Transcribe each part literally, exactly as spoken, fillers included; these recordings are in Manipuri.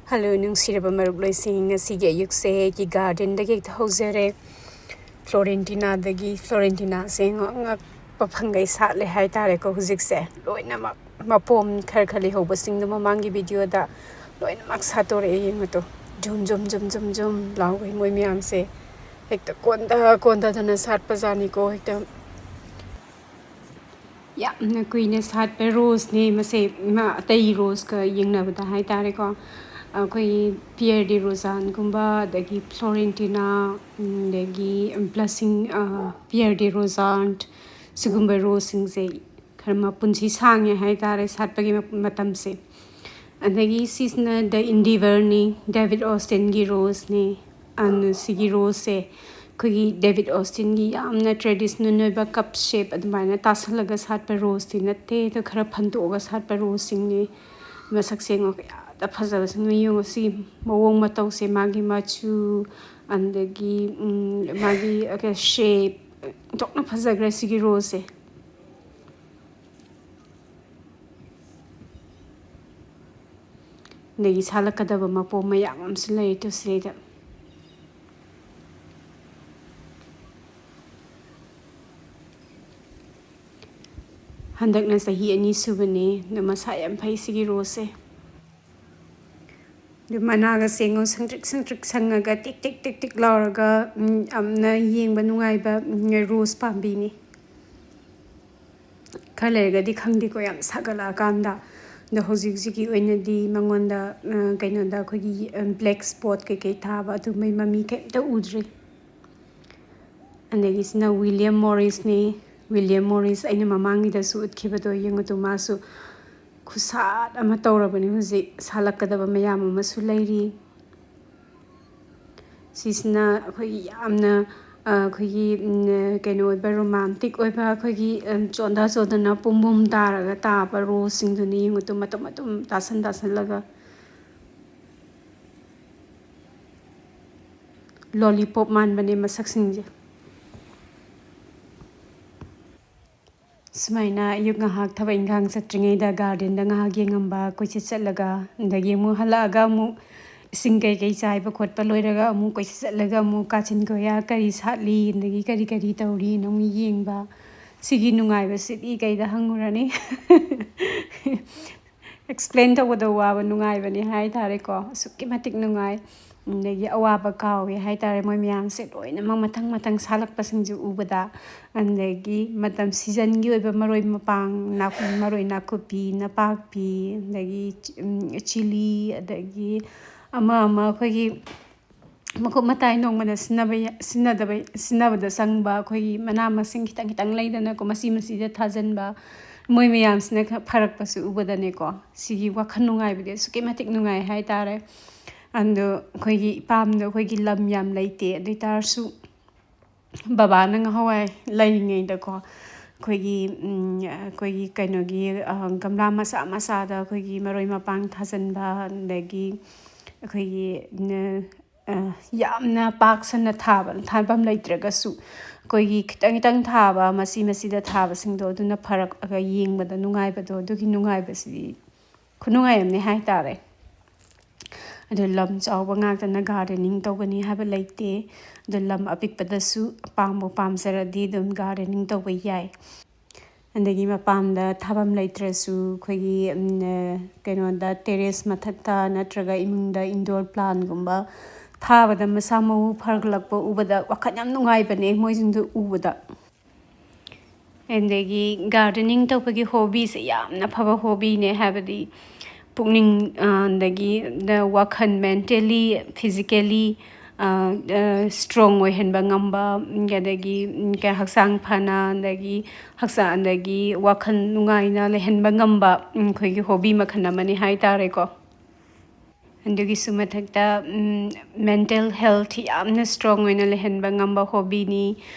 ꯍꯜꯂꯣ, ꯅꯨꯡꯁꯤꯔꯕ ꯃꯔꯨꯞꯂꯣꯏꯁꯤꯡ, ꯉꯁꯤꯒꯤ ꯑꯌꯨꯛꯁꯦ ꯑꯩꯒꯤ ꯒꯥꯔꯗꯦꯟꯗꯒꯤ ꯍꯦꯛꯇ ꯍꯧꯖꯔꯦ꯫ ꯐ꯭ꯂꯣꯔꯦꯟꯇꯤꯅꯥꯗꯒꯤ, ꯐ꯭ꯂꯣꯔꯦꯟꯇꯤꯅꯥꯁꯦ ꯉ-, ꯑꯉꯛꯄ ꯐꯪꯒꯩ ꯁꯥꯠꯂꯦ ꯍꯥꯏꯇꯥꯔꯦꯀꯣ꯫ ꯍꯧꯖꯤꯛꯁꯦ ꯂꯣꯏꯅꯃꯛ ꯃꯄꯣꯝ ꯈꯔ ꯈꯔ ꯂꯩꯍꯧꯕꯁꯤꯡꯗꯣ ꯃꯃꯥꯡꯒꯤ ꯚꯤꯗꯤꯑꯣꯗ ꯂꯣꯏꯅꯃꯛ ꯁꯥꯠꯇꯣꯔꯛꯑꯦ꯫ ꯌꯦꯡꯉꯨ ꯇꯨ, ꯖꯨꯝ ꯖꯨꯝ ꯖꯨꯝ ꯖꯨꯝ ꯖꯨꯝ ꯂꯥꯎꯈꯩ ꯃꯣꯏ ꯃꯌꯥꯝꯁꯦ ꯍꯦꯛꯇ ꯀꯣꯟꯗ ꯀꯣꯟꯗꯗꯅ ꯁꯥꯠꯄꯖꯥꯠꯅꯤꯀꯣ꯫ ꯍꯦꯛꯇ ꯌꯥꯝꯅ ꯀꯨꯏꯅ ꯁꯥꯠꯄ ꯔꯣꯁꯅꯦ ꯃꯁꯦ, ꯃꯥ ꯑꯇꯩ ꯔꯣꯁꯀ ꯌꯦꯡꯅꯕꯗ ꯍꯥꯏꯇꯥꯔꯦꯀꯣ꯫ ꯑꯩꯈꯣꯏꯒꯤ ꯄꯤꯌꯔ ꯗꯤ ꯔꯣꯖꯥꯟꯒꯨꯝꯕ, ꯑꯗꯒꯤ ꯐ꯭ꯂꯣꯔꯦꯟꯇꯤꯅꯥ, ꯑꯗꯒꯤ ꯕ꯭ꯂꯁꯤꯡ, ꯄꯤꯌꯔ ꯗꯤ ꯔꯣꯖꯥꯟ, ꯁꯤꯒꯨꯝꯕ ꯔꯣꯁꯁꯤꯡꯁꯦ ꯈꯔ ꯃꯄꯨꯟꯁꯤ ꯁꯥꯡꯉꯦ ꯍꯥꯏꯇꯥꯔꯦ ꯁꯥꯠꯄꯒꯤ ꯃ-, ꯃꯇꯝꯁꯦ꯫ ꯑꯗꯒꯤ ꯁꯤꯁꯤꯅ ꯗ ꯏꯟꯗꯤꯚꯔꯅꯤ, ꯗꯦꯕꯤꯠ ꯑꯣꯁꯇꯤꯟꯒꯤ ꯔꯣꯁꯅꯦ꯫ ꯑꯗꯨ ꯁꯤꯒꯤ ꯔꯣꯁꯁꯦ ꯑꯩꯈꯣꯏꯒꯤ ꯗꯦꯕꯤꯠ ꯑꯣꯁꯇꯤꯟꯒꯤ ꯌꯥꯝꯅ ꯇ꯭ꯔꯦꯗꯤꯁꯅꯦꯜ ꯑꯣꯏꯕ ꯀꯞ ꯁꯦꯞ ꯑꯗꯨꯃꯥꯏꯅ ꯇꯥꯁꯜꯂꯒ ꯁꯥꯠꯄ ꯔꯣꯁꯇꯤ ꯅꯠꯇꯦ, ꯑꯗꯣ ꯈꯔ ꯐꯟꯗꯣꯛꯑꯒ ꯁꯥꯠꯄ ꯔꯣꯁꯁꯤꯡꯅꯤ꯫ ꯃꯁꯛꯁꯦ ꯌꯦꯡꯉꯣ, ꯀꯌꯥꯗ ꯐꯖꯕꯁꯤꯡꯅꯣ ꯌꯦꯡꯉꯣ꯫ ꯁꯤ ꯃꯑꯣꯡ ꯃꯇꯧꯁꯦ, ꯃꯥꯒꯤ ꯃꯆꯨ, ꯑꯗꯒꯤ, ꯎꯝ, ꯃꯥꯒꯤ ꯁꯦꯞ, ꯑꯣꯟꯊꯣꯛꯅ ꯐꯖꯈ꯭ꯔꯦ ꯁꯤꯒꯤ ꯔꯣꯁꯁꯦ꯫ ꯑꯗꯒꯤ ꯁꯥꯠꯂꯛꯀꯗꯕ ꯃꯄꯣꯝ ꯃꯌꯥꯝ ꯑꯃꯁꯨ ꯂꯩꯔꯤ ꯇꯨ ꯁꯤꯗꯩꯗ꯫ ꯍꯟꯗꯛꯅ ꯆꯍꯤ ꯑꯅꯤ ꯁꯨꯕꯅꯦ꯫ ꯑꯗꯣ ꯃꯁꯥ ꯌꯥꯝ ꯐꯩ ꯁꯤꯒꯤ ꯔꯣꯁꯁꯦ꯫ ꯑꯗꯨ ꯃꯅꯥꯒꯁꯦ ꯌꯦꯡꯉꯣ, ꯁꯪꯇ꯭ꯔꯤꯛ ꯁꯪꯇ꯭ꯔꯤꯛ ꯁꯪꯉꯒ ꯇꯤꯛ ꯇꯤꯛ ꯇꯤꯛ ꯇꯤꯛ ꯂꯥꯎꯔꯒ, ꯎꯝ, ꯌꯥꯝꯅ ꯌꯦꯡꯕ ꯅꯨꯡꯉꯥꯏꯕ, ꯎꯝ, ꯔꯣꯁ ꯄꯥꯝꯕꯤꯅꯤ꯫ ꯈꯔ ꯂꯩꯔꯒꯗꯤ ꯈꯪꯗꯦꯀꯣ, ꯌꯥꯝ ꯁꯥꯒꯠꯂꯛꯑꯀꯥꯟꯗ꯫ ꯑꯗꯣ ꯍꯧꯖꯤꯛ ꯍꯧꯖꯤꯛꯀꯤ ꯑꯣꯏꯅꯗꯤ ꯃꯉꯣꯟꯗ, ꯑ, ꯀꯩꯅꯣꯗ ꯑꯩꯈꯣꯏꯒꯤ, ꯑ, ꯕ꯭ꯂꯦꯛ ꯁ꯭ꯄꯣꯠ ꯀꯩꯀꯩ ꯊꯥꯕ ꯑꯗꯨꯝꯕꯩ ꯃꯃꯤ ꯀꯩꯝꯇ ꯎꯗ꯭ꯔꯤ꯫ ꯑꯗꯒꯤ ꯁꯤꯅ ꯋꯤꯂꯤꯌꯝ ꯃꯣꯔꯤꯁꯅꯤ꯫ ꯋꯤꯂꯤꯌꯝ ꯃꯣꯔꯤꯁ ꯑꯩꯅ ꯃꯃꯥꯡꯒꯤꯗꯁꯨ ꯎꯠꯈꯤꯕꯗꯣ ꯌꯦꯡꯉꯨ ꯇꯨ, ꯃꯥꯁꯨ ꯈꯨꯁꯥꯠ ꯑꯃ ꯇꯧꯔꯕꯅꯤ꯫ ꯍꯧꯖꯤꯛ ꯁꯥꯠꯂꯛꯀꯗꯕ ꯃꯌꯥꯝ ꯑꯃꯁꯨ ꯂꯩꯔꯤ꯫ ꯁꯤꯁꯤꯅ ꯑꯩꯈꯣꯏꯒꯤ ꯌꯥꯝꯅ, ꯑ, ꯑꯩꯈꯣꯏꯒꯤ, ꯎꯝ, ꯀꯩꯅꯣ ꯑꯣꯏꯕ, ꯔꯣꯃꯥꯟꯇꯤꯛ ꯑꯣꯏꯕ, ꯑꯩꯈꯣꯏꯒꯤ, ꯎꯝ, ꯆꯣꯟꯊ ꯆꯣꯟꯊꯅ ꯄꯨꯝ ꯄꯨꯝ ꯇꯥꯔꯒ ꯇꯥꯕ ꯔꯣꯁꯁꯤꯡꯗꯨꯅꯤ꯫ ꯌꯦꯡꯉꯨ ꯇꯨ, ꯃꯇꯨꯝ ꯃꯇꯨꯝ ꯇꯥꯁꯟ ꯇꯥꯁꯜꯂꯒ꯫ ꯂꯣꯂꯤꯄꯣꯞ ꯃꯥꯟꯕꯅꯦ ꯃꯁꯛꯁꯤꯡꯁꯦ꯫ ꯁꯨꯃꯥꯏꯅ ꯑꯌꯨꯛ ꯉꯥꯏꯍꯥꯛ ꯊꯕꯛ ꯏꯪꯈꯥꯡ ꯆꯠꯇ꯭ꯔꯤꯉꯩꯗ garden ꯗ ꯉꯥꯏꯍꯥꯛ ꯌꯦꯡꯉꯝꯕ, ꯀꯣꯏꯆꯠ ꯆꯠꯂꯒ, ꯑꯗꯒꯤ ꯑꯃꯨꯛ ꯍꯜꯂꯛꯑꯒ ꯑꯃꯨꯛ ꯏꯁꯤꯡ ꯀꯩꯀꯩ ꯆꯥꯏꯕ ꯈꯣꯠꯄ ꯂꯣꯏꯔꯒ ꯑꯃꯨꯛ ꯀꯣꯏꯆꯠ ꯆꯠꯂꯒ ꯑꯃꯨꯛ ꯀꯥꯆꯤꯟ ꯀꯣꯏꯌꯥ ꯀꯔꯤ ꯁꯥꯠꯂꯤ, ꯑꯗꯒꯤ ꯀꯔꯤ ꯀꯔꯤ ꯇꯧꯔꯤꯅ ꯑꯃꯨꯛ ꯌꯦꯡꯕ꯫ ꯁꯤꯒꯤ ꯅꯨꯡꯉꯥꯏꯕꯁꯤꯗꯤ ꯀꯩꯗ ꯍꯪꯉꯨꯔꯅꯤ? Explain ꯇꯧꯕꯗ ꯋꯥꯕ ꯅꯨꯡꯉꯥꯏꯕꯅꯤ ꯍꯥꯏ ꯇꯥꯔꯦꯀꯣ꯫ ꯑꯁꯨꯛꯀꯤ ꯃꯇꯤꯛ ꯅꯨꯡꯉꯥꯏ꯫ ꯑꯗꯒꯤ ꯑꯋꯥꯕ ꯀꯥꯎꯋꯦ ꯍꯥꯏ ꯇꯥꯔꯦ, ꯃꯣꯏ ꯃꯌꯥꯝꯁꯦ ꯂꯣꯏꯅꯃꯛ ꯃꯊꯪ ꯃꯊꯪ ꯁꯥꯠꯂꯛꯄꯁꯤꯡꯁꯦ ꯎꯕꯗ꯫ ꯑꯗꯒꯤ ꯃꯇꯝ season ꯒꯤ ꯑꯣꯏꯕ ꯃꯔꯣꯏ ꯃꯄꯥꯡ, ꯅꯥꯀꯨ-, ꯃꯔꯣꯏ ꯅꯥꯀꯨꯞꯄꯤ, ꯅꯄꯥꯛꯄꯤ, ꯑꯗꯒꯤ ꯆꯤ-, ꯎꯝ, chilli, ꯑꯗꯒꯤ ꯑꯃ ꯑꯃ ꯑꯩꯈꯣꯏꯒꯤ ꯃꯀꯨꯞ ꯃꯇꯥꯏ ꯅꯣꯡꯃꯗ ꯁꯤꯖꯤꯟꯅꯕ ꯌꯥ-, ꯁꯤꯖꯤꯟꯅꯗꯕ, ꯁꯤꯖꯤꯟꯅꯕꯗ ꯆꯪꯕ ꯑꯩꯈꯣꯏꯒꯤ ꯃꯅꯥ ꯃꯁꯤꯡ ꯈꯤꯇꯪ ꯈꯤꯇꯪ ꯂꯩꯗꯅꯀꯣ, ꯃꯆꯤ ꯃꯆꯤꯗ ꯊꯥꯖꯤꯟꯕ, ꯃꯣꯏ ꯃꯌꯥꯝꯁꯤꯅ ꯈ-, ꯐꯔꯛꯄꯁꯨ ꯎꯕꯗꯅꯦꯀꯣ, ꯁꯤꯒꯤ ꯋꯥꯈꯜ ꯅꯨꯡꯉꯥꯏꯕꯗꯤ ꯑꯁꯨꯛꯀꯤ ꯃꯇꯤꯛ ꯅꯨꯡꯉꯥꯏ ꯍꯥꯏ ꯇꯥꯔꯦ꯫ ꯑꯗꯣ ꯑꯩꯈꯣꯏꯒꯤ ꯏꯄꯥꯝꯗ ꯑꯩꯈꯣꯏꯒꯤ ꯂꯝ ꯌꯥꯝ ꯂꯩꯇꯦ, ꯑꯗꯨ ꯑꯣꯏ ꯇꯥꯔꯁꯨ ꯕꯕꯥꯅ ꯉꯍꯥꯟꯋꯥꯏ ꯂꯩꯔꯤꯉꯩꯗꯀꯣ, ꯑꯩꯈꯣꯏꯒꯤ, ꯎꯝ, ꯑꯩꯈꯣꯏꯒꯤ ꯀꯩꯅꯣꯒꯤ, ꯑ, ꯒꯝꯂꯥ ꯃꯆꯥ ꯃꯆꯥꯗ ꯑꯩꯈꯣꯏꯒꯤ ꯃꯔꯣꯏ ꯃꯄꯥꯡ ꯊꯥꯖꯤꯟꯕ, ꯑꯗꯒꯤ ꯑꯩꯈꯣꯏꯒꯤ, ꯅ-, ꯑ, ꯌꯥꯝꯅ ꯄꯥꯛ ꯁꯟꯅ ꯊꯥꯕ, ꯊꯥꯐꯝ ꯂꯩꯇ꯭ꯔꯒꯁꯨ ꯑꯩꯈꯣꯏꯒꯤ ꯈꯤꯇꯪ ꯈꯤꯇꯪ ꯊꯥꯕ, ꯃꯆꯤ ꯃꯆꯤꯗ ꯊꯥꯕꯁꯤꯡꯗꯣ, ꯑꯗꯨꯅ ꯐꯔꯛꯑꯒ ꯌꯦꯡꯕꯗ ꯅꯨꯡꯉꯥꯏꯕꯗꯣ, ꯑꯗꯨꯒꯤ ꯅꯨꯡꯉꯥꯏꯕꯁꯤꯗꯤ ꯈꯨꯅꯨꯡꯉꯥꯏ ꯑꯃꯅꯤ ꯍꯥꯏ ꯇꯥꯔꯦ꯫ ꯑꯗꯨ ꯂꯝ ꯆꯥꯎꯕ ꯉꯥꯛꯇꯅ gardening ꯇꯧꯒꯅꯤ ꯍꯥꯏꯕ ꯂꯩꯇꯦ꯫ ꯑꯗꯨ ꯂꯝ ꯑꯄꯤꯛꯄꯗꯁꯨ ꯄꯥꯝꯕꯨ ꯄꯥꯝꯖꯔꯗꯤ ꯑꯗꯨꯝ gardening ꯇꯧꯕ ꯌꯥꯏ꯫ ꯑꯗꯒꯤ ꯃꯄꯥꯟꯗ ꯊꯥꯐꯝ ꯂꯩꯇ꯭ꯔꯁꯨ ꯑꯩꯈꯣꯏꯒꯤ, ꯎꯝ, ꯀꯩꯅꯣꯗ, terrace ꯃꯊꯛꯇ ꯅꯠꯇ꯭ꯔꯒ ꯏꯃꯨꯡꯗ indoor plant ꯒꯨꯝꯕ ꯊꯥꯕꯗ ꯃꯁꯥ ꯃꯎ ꯐꯒꯠꯂꯛꯄ ꯎꯕꯗ ꯋꯥꯈꯜ ꯌꯥꯝ ꯅꯨꯡꯉꯥꯏꯕꯅꯦ, ꯃꯣꯏꯁꯤꯡꯗꯨ ꯎꯕꯗ꯫ ꯑꯗꯒꯤ gardening ꯇꯧꯕꯒꯤ hobby ꯁꯦ ꯌꯥꯝꯅ ꯐꯕ hobby ꯅꯦ, ꯍꯥꯏꯕꯗꯤ ꯄꯨꯛꯅꯤꯡ, ꯑ, ꯑꯗꯒꯤ ꯋꯥꯈꯜ, mentally, physically, ꯑ, ꯑ, strong ꯑꯣꯏꯍꯟꯕ ꯉꯝꯕ, ꯑꯗꯒꯤ, ꯎꯝ, ꯀꯩ, ꯍꯛꯆꯥꯡ ꯐꯅ, ꯑꯗꯒꯤ ꯍꯛꯆꯥꯡ, ꯑꯗꯒꯤ ꯋꯥꯈꯜ ꯅꯨꯡꯉꯥꯏꯅ ꯂꯩꯍꯟꯕ ꯉꯝꯕ, ꯎꯝ, ꯑꯩꯈꯣꯏꯒꯤ hobby ꯃꯈꯜ ꯑꯃꯅꯤ ꯍꯥꯏ ꯇꯥꯔꯦꯀꯣ꯫ ꯑꯗꯨꯒꯤꯁꯨ ꯃꯊꯛꯇ, ꯎꯝ, mental health ꯌꯥꯝꯅ strong ꯑꯣꯏꯅ ꯂꯩꯍꯟꯕ ꯉꯝꯕ hobby ꯅꯤ꯫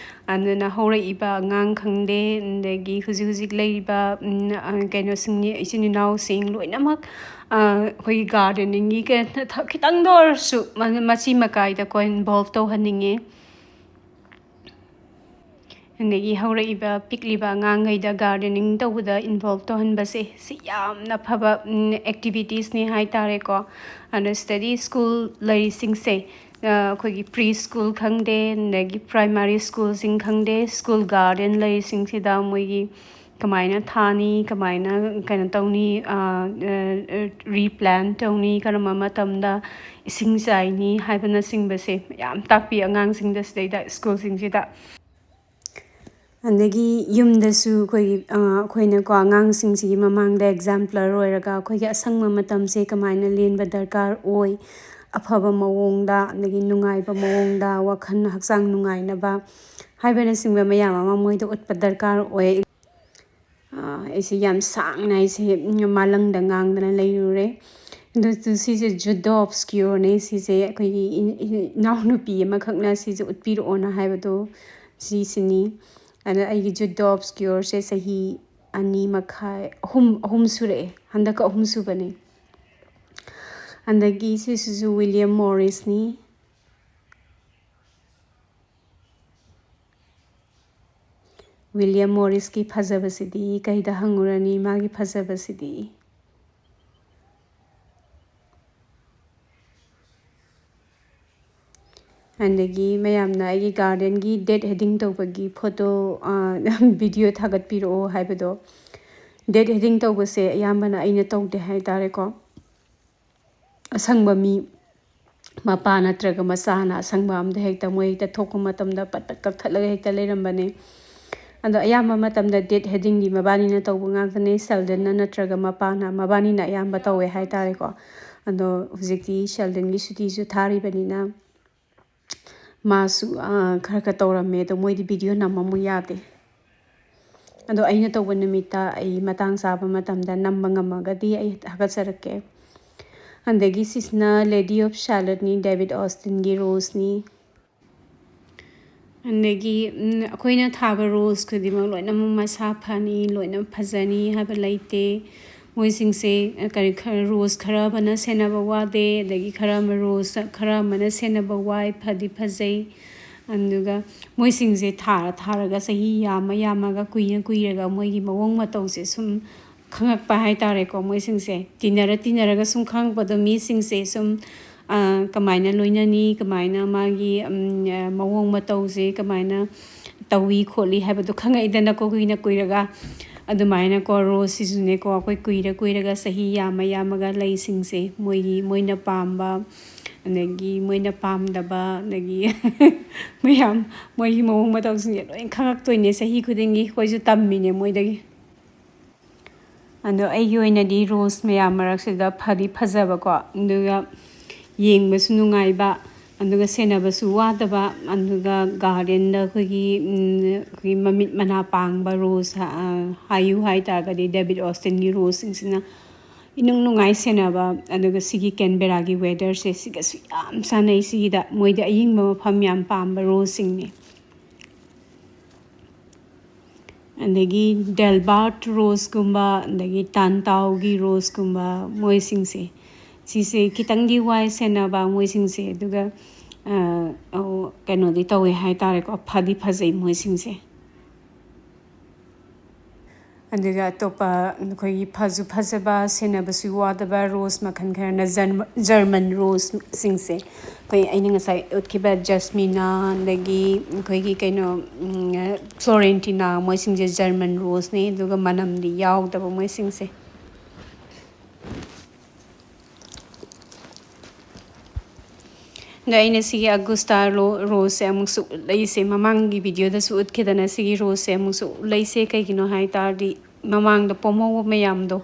ꯑꯗꯨꯅ ꯍꯧꯔꯛꯏꯕ ꯑꯉꯥꯡ ꯈꯪꯗꯦ, ꯑꯗꯒꯤ ꯍꯧꯖꯤꯛ ꯍꯧꯖꯤꯛ ꯂꯩꯔꯤꯕ, ꯎꯝ, ꯑ, ꯀꯩꯅꯣꯁꯤꯡ, ꯏꯆꯤꯟ ꯏꯅꯥꯎꯁꯤꯡ ꯂꯣꯏꯅꯃꯛ, ꯑ, ꯑꯩꯈꯣꯏꯒꯤ gardening ꯒꯤ ꯀꯩꯅꯣ ꯊ-, ꯈꯤꯇꯪꯗ ꯑꯣꯏꯔꯁꯨ ꯃ-, ꯃꯆꯤ ꯃꯀꯥꯏꯗꯀꯣ involve ꯇꯧꯍꯟꯅꯤꯡꯉꯦ꯫ ꯑꯗꯒꯤ ꯍꯧꯔꯛꯏꯕ ꯄꯤꯛꯂꯤꯕ ꯑꯉꯥꯡꯈꯩꯗ gardening ꯇꯧꯕꯗ involve ꯇꯧꯍꯟꯕꯁꯦ, ꯁꯤ ꯌꯥꯝꯅ ꯐꯕ, ꯎꯝ, activities ꯅꯤ ꯍꯥꯏ ꯇꯥꯔꯦꯀꯣ꯫ ꯑꯗꯣ ꯁꯤꯗꯗꯤ school ꯂꯩꯔꯤꯁꯤꯡꯁꯦ, ꯑ, ꯑꯩꯈꯣꯏꯒꯤ pre school ꯈꯪꯗꯦ, ꯑꯗꯒꯤ primary school ꯁꯤꯡ ꯈꯪꯗꯦ, school garden ꯂꯩꯔꯤꯁꯤꯡꯁꯤꯗ ꯃꯣꯏꯒꯤ ꯀꯃꯥꯏꯅ ꯊꯥꯅꯤ, ꯀꯃꯥꯏꯅ ꯀꯩꯅꯣ ꯇꯧꯅꯤ, ꯑ, ꯑ, replant ꯇꯧꯅꯤ, ꯀꯔꯝꯕ ꯃꯇꯝꯗ ꯏꯁꯤꯡ ꯆꯥꯏꯅꯤ ꯍꯥꯏꯕꯅꯆꯤꯡꯕꯁꯦ ꯃꯌꯥꯝ ꯇꯥꯛꯄꯤ ꯑꯉꯥꯡꯁꯤꯡꯗ ꯁꯤꯗꯩꯗ school ꯁꯤꯡꯁꯤꯗ꯫ ꯑꯗꯒꯤ ꯌꯨꯝꯗꯁꯨ ꯑꯩꯈꯣꯏꯒꯤ, ꯑ, ꯑꯩꯈꯣꯏꯅꯀꯣ ꯑꯉꯥꯡꯁꯤꯡꯁꯤꯒꯤ ꯃꯃꯥꯡꯗ exemplar ꯑꯣꯏꯔꯒ ꯑꯩꯈꯣꯏꯒꯤ ꯑꯁꯪꯕ ꯃꯇꯝꯁꯦ ꯀꯃꯥꯏꯅ ꯂꯦꯟꯕ ꯗꯔꯀꯥꯔ ꯑꯣꯏ, ꯑꯐꯕ ꯃꯑꯣꯡꯗ, ꯑꯗꯒꯤ ꯅꯨꯡꯉꯥꯏꯕ ꯃꯑꯣꯡꯗ, ꯋꯥꯈꯜ ꯍꯛꯆꯥꯡ ꯅꯨꯡꯉꯥꯏꯅꯕ ꯍꯥꯏꯕꯅꯆꯤꯡꯕ ꯃꯌꯥꯝ ꯑꯃ ꯃꯣꯏꯗ ꯎꯠꯄ ꯗꯔꯀꯥꯔ ꯑꯣꯏ꯫ ꯑ, ꯑꯩꯁꯦ ꯌꯥꯝ ꯁꯥꯡꯅ ꯑꯩꯁꯦ ꯃꯥꯂꯪꯗ ꯉꯥꯡꯗꯅ ꯂꯩꯔꯨꯔꯦ꯫ ꯑꯗꯨ, ꯑꯗꯨ ꯁꯤꯁꯦ jus d'obscur ꯅꯦ꯫ ꯁꯤꯁꯦ ꯑꯩꯈꯣꯏꯒꯤ ꯏ-, ꯏ-, ꯏꯅꯥꯎꯅꯨꯄꯤ ꯑꯃꯈꯛꯅ ꯁꯤꯁꯦ ꯎꯠꯄꯤꯔꯛꯑꯣꯅ ꯍꯥꯏꯕꯗꯣ ꯁꯤꯁꯤꯅꯤ꯫ ꯑꯗ ꯑꯩꯒꯤ jus d'obscur ꯁꯦ ꯆꯍꯤ ꯑꯅꯤ ꯃꯈꯥꯏ, ꯑꯍꯨꯝ, ꯑꯍꯨꯝ ꯁꯨꯔꯛꯑꯦ꯫ ꯍꯟꯗꯛꯀ ꯑꯍꯨꯝ ꯁꯨꯕꯅꯦ꯫ ꯑꯗꯒꯤ ꯁꯤꯁꯤꯁꯨ William Morris ꯅꯤ꯫ William Morris ꯀꯤ ꯐꯖꯕꯁꯤꯗꯤ ꯀꯩꯗ ꯍꯪꯉꯨꯔꯅꯤ, ꯃꯥꯒꯤ ꯐꯖꯕꯁꯤꯗꯤ꯫ ꯑꯗꯒꯤ ꯃꯌꯥꯝꯅ ꯑꯩꯒꯤ garden ꯒꯤ dead heading ꯇꯧꯕꯒꯤ photo, ꯑ, video ꯊꯥꯒꯠꯄꯤꯔꯛꯑꯣ ꯍꯥꯏꯕꯗꯣ, dead heading ꯇꯧꯕꯁꯦ ꯑꯌꯥꯝꯕꯅ ꯑꯩꯅ ꯇꯧꯗꯦ ꯍꯥꯏ ꯇꯥꯔꯦꯀꯣ꯫ ꯑꯁꯪꯕ ꯃꯤ, ꯃꯄꯥ ꯅꯠꯇ꯭ꯔꯒ ꯃꯆꯥꯅ ꯑꯁꯪꯕ ꯑꯝꯗ ꯍꯦꯛꯇ ꯃꯣꯏ ꯍꯦꯛꯇ ꯊꯣꯛꯄ ꯃꯇꯝꯗ ꯄꯠ ꯄꯠ ꯀꯛꯊꯠꯂꯒ ꯍꯦꯛꯇ ꯂꯩꯔꯝꯕꯅꯦ꯫ ꯑꯗꯣ ꯑꯌꯥꯝꯕ ꯃꯇꯝꯗ dead heading ꯗꯤ ꯃꯕꯥꯅꯤꯅ ꯇꯧꯕ ꯉꯥꯛꯇꯅꯦ, Sheldon ꯅ ꯅꯠꯇ꯭ꯔꯒ ꯃꯄꯥꯅ, ꯃꯕꯥꯅꯤꯅ ꯑꯌꯥꯝꯕ ꯇꯧꯋꯦ ꯍꯥꯏ ꯇꯥꯔꯦꯀꯣ꯫ ꯑꯗꯣ ꯍꯧꯖꯤꯛꯇꯤ Sheldon ꯒꯤ ꯁꯨꯇꯤꯁꯨ ꯊꯥꯔꯤꯕꯅꯤꯅ ꯃꯥꯁꯨ, ꯑ, ꯈꯔ ꯈꯔ ꯇꯧꯔꯝꯃꯦ, ꯑꯗꯣ ꯃꯣꯏꯗꯤ video ꯅꯝꯃꯝꯃꯨ ꯌꯥꯗꯦ꯫ ꯑꯗꯣ ꯑꯩꯅ ꯇꯧꯕ ꯅꯨꯃꯤꯠꯇ ꯑꯩ ꯃꯇꯥꯡ ꯆꯥꯕ ꯃꯇꯝꯗ ꯅꯝꯕ ꯉꯝꯃꯒꯗꯤ ꯑꯩ ꯊꯥꯒꯠꯆꯔꯛꯀꯦ꯫ ꯑꯗꯒꯤ ꯁꯤꯁꯤꯅ Lady of Shalott ꯅꯤ, David Austin ꯒꯤ rose ꯅꯤ꯫ ꯑꯗꯒꯤ, ꯎꯝ, ꯑꯩꯈꯣꯏꯅ ꯊꯥꯕ rose ꯈꯨꯗꯤꯡꯃꯛ ꯂꯣꯏꯅꯃꯛ ꯃꯁꯥ ꯐꯅꯤ, ꯂꯣꯏꯅ ꯐꯖꯅꯤ ꯍꯥꯏꯕ ꯂꯩꯇꯦ꯫ ꯃꯣꯏꯁꯤꯡꯁꯦ, ꯑ, ꯀꯔꯤ, ꯈꯔ, rose ꯈꯔ ꯑꯃꯅ ꯁꯦꯟꯅꯕ ꯋꯥꯗꯦ, ꯑꯗꯒꯤ ꯈꯔ ꯑꯃ, rose ꯈꯔ ꯑꯃꯅ ꯁꯦꯟꯅꯕ ꯋꯥꯏ, ꯐꯗꯤ ꯐꯖꯩ꯫ ꯑꯗꯨꯒ ꯃꯣꯏꯁꯤꯡꯁꯦ ꯊꯥꯔ ꯊꯥꯔꯒ, ꯆꯍꯤ ꯌꯥꯝꯃ ꯌꯥꯝꯃꯒ, ꯀꯨꯏꯅ ꯀꯨꯏꯔꯒ ꯃꯣꯏꯒꯤ ꯃꯑꯣꯡ ꯃꯇꯧꯁꯦ ꯁꯨꯝ ꯈꯪꯉꯛꯄ ꯍꯥꯏꯇꯥꯔꯦꯀꯣ꯫ ꯃꯣꯏꯁꯤꯡꯁꯦ ꯇꯤꯟꯅꯔ ꯇꯤꯟꯅꯔꯒ ꯁꯨꯝ ꯈꯪꯉꯛꯄꯗꯣ, ꯃꯤꯁꯤꯡꯁꯦ ꯁꯨꯝ, ꯑ, ꯀꯃꯥꯏꯅ ꯂꯣꯏꯅꯅꯤ, ꯀꯃꯥꯏꯅ ꯃꯥꯒꯤ, ꯎꯝ, ꯑ, ꯃꯑꯣꯡ ꯃꯇꯧꯁꯦ ꯀꯃꯥꯏꯅ ꯇꯧꯏ ꯈꯣꯠꯂꯤ ꯍꯥꯏꯕꯗꯣ ꯈꯪꯉꯛꯏꯗꯅꯀꯣ, ꯀꯨꯏꯅ ꯀꯨꯏꯔꯒ꯫ ꯑꯗꯨꯃꯥꯏꯅꯀꯣ, ꯔꯣꯁꯁꯤꯁꯨꯅꯦꯀꯣ, ꯑꯩꯈꯣꯏ ꯀꯨꯏꯔ ꯀꯨꯏꯔꯒ, ꯆꯍꯤ ꯌꯥꯝꯃ ꯌꯥꯝꯃꯒ, ꯂꯩꯁꯤꯡꯁꯦ ꯃꯣꯏꯒꯤ, ꯃꯣꯏꯅ ꯄꯥꯝꯕ, ꯑꯗꯒꯤ ꯃꯣꯏꯅ ꯄꯥꯝꯗꯕ, ꯑꯗꯒꯤ ꯃꯌꯥꯝ, ꯃꯣꯏꯒꯤ ꯃꯑꯣꯡ ꯃꯇꯧꯁꯤꯡꯁꯦ ꯂꯣꯏ ꯈꯪꯉꯛꯇꯣꯏꯅꯦ ꯆꯍꯤ ꯈꯨꯗꯤꯡꯒꯤ꯫ ꯑꯩꯈꯣꯏꯁꯨ ꯇꯝꯃꯤꯅꯦ ꯃꯣꯏꯗꯒꯤ꯫ ꯑꯗꯣ ꯑꯩꯒꯤ ꯑꯣꯏꯅꯗꯤ ꯔꯣꯁ ꯃꯌꯥꯝ ꯃꯔꯛꯁꯤꯗ ꯐꯗꯤ ꯐꯖꯕꯀꯣ, ꯑꯗꯨꯒ ꯌꯦꯡꯕꯁꯨ ꯅꯨꯡꯉꯥꯏꯕ, ꯑꯗꯨꯒ ꯁꯦꯟꯅꯕꯁꯨ ꯋꯥꯗꯕ, ꯑꯗꯨꯒ ꯒꯥꯔꯗꯦꯟꯗ ꯑꯩꯈꯣꯏꯒꯤ, ꯎꯝ, ꯑꯩꯈꯣꯏꯒꯤ ꯃꯃꯤꯠ ꯃꯅꯥ ꯄꯥꯡꯕ ꯔꯣꯁ, ꯑ, ꯍꯥꯏꯌꯨ ꯍꯥꯏꯇꯥꯔꯒꯗꯤ, ꯗꯦꯕꯤꯠ ꯑꯣꯁꯇꯤꯟꯒꯤ ꯔꯣꯁꯁꯤꯡꯁꯤꯅ ꯏꯅꯨꯡ ꯅꯨꯡꯉꯥꯏ ꯁꯦꯟꯅꯕ꯫ ꯑꯗꯨꯒ ꯁꯤꯒꯤ ꯀꯦꯟꯕꯦꯔꯥꯒꯤ ꯋꯦꯗꯔꯁꯦ ꯁꯤꯒꯁꯨ ꯌꯥꯝ ꯆꯥꯟꯅꯩ꯫ ꯁꯤꯒꯤꯗ ꯃꯣꯏꯗꯤ ꯑꯌꯤꯡꯕ ꯃꯐꯝ ꯌꯥꯝ ꯄꯥꯝꯕ ꯔꯣꯁꯁꯤꯡꯅꯤ꯫ ꯑꯗꯒꯤ ꯗꯦꯜꯕꯥꯔꯠ ꯔꯣꯁꯀꯨꯝꯕ, ꯑꯗꯒꯤ ꯇꯥꯟꯇꯥꯎꯒꯤ ꯔꯣꯁꯀꯨꯝꯕ, ꯃꯣꯏꯁꯤꯡꯁꯦ, ꯁꯤꯁꯦ ꯈꯤꯇꯪꯗꯤ ꯋꯥꯏ ꯁꯦꯟꯅꯕ ꯃꯣꯏꯁꯤꯡꯁꯦ, ꯑꯗꯨꯒ, ꯑ, ꯑꯧ, ꯀꯩꯅꯣꯗꯤ ꯇꯧꯋꯦ ꯍꯥꯏꯇꯥꯔꯦꯀꯣ, ꯐꯗꯤ ꯐꯖꯩ ꯃꯣꯏꯁꯤꯡꯁꯦ꯫ ꯑꯗꯨꯒ ꯑꯇꯣꯞꯄ ꯑꯩꯈꯣꯏꯒꯤ ꯐꯁꯨ ꯐꯖꯕ, ꯁꯦꯟꯅꯕꯁꯨ ꯋꯥꯗꯕ ꯔꯣꯁ ꯃꯈꯜ ꯈꯔꯅ ꯖꯔꯃ-, ꯖꯔꯃꯟ ꯔꯣꯁꯁꯤꯡꯁꯦ, ꯑꯩꯈꯣꯏ ꯑꯩꯅ ꯉꯁꯥꯏ ꯎꯠꯈꯤꯕ ꯖꯁꯃꯤꯅꯥ, ꯑꯗꯒꯤ ꯑꯩꯈꯣꯏꯒꯤ ꯀꯩꯅꯣ, ꯎꯝ, ꯐ꯭ꯂꯣꯔꯦꯟꯇꯤꯅꯥ, ꯃꯣꯏꯁꯤꯡꯁꯦ ꯖꯔꯃꯟ ꯔꯣꯁꯅꯦ, ꯑꯗꯨꯒ ꯃꯅꯝꯗꯤ ꯌꯥꯎꯗꯕ ꯃꯣꯏꯁꯤꯡꯁꯦ꯫ ꯑꯗꯣ ꯑꯩꯅ ꯁꯤꯒꯤ ꯑꯒꯨꯁꯇꯥ ꯔꯣ-, ꯔꯣꯁꯁꯦ ꯑꯃꯨꯛꯁꯨ ꯎꯠꯂꯛꯏꯁꯦ, ꯃꯃꯥꯡꯒꯤ ꯚꯤꯗꯤꯑꯣꯗꯁꯨ ꯎꯠꯈꯤꯗꯅ, ꯁꯤꯒꯤ ꯔꯣꯁꯁꯦ ꯑꯃꯨꯛꯁꯨ ꯎꯠꯂꯛꯏꯁꯦ ꯀꯩꯒꯤꯅꯣ ꯍꯥꯏ ꯇꯥꯔꯗꯤ, ꯃꯃꯥꯡꯗ ꯄꯣꯝꯍꯧꯕ ꯃꯌꯥꯝꯗꯣ,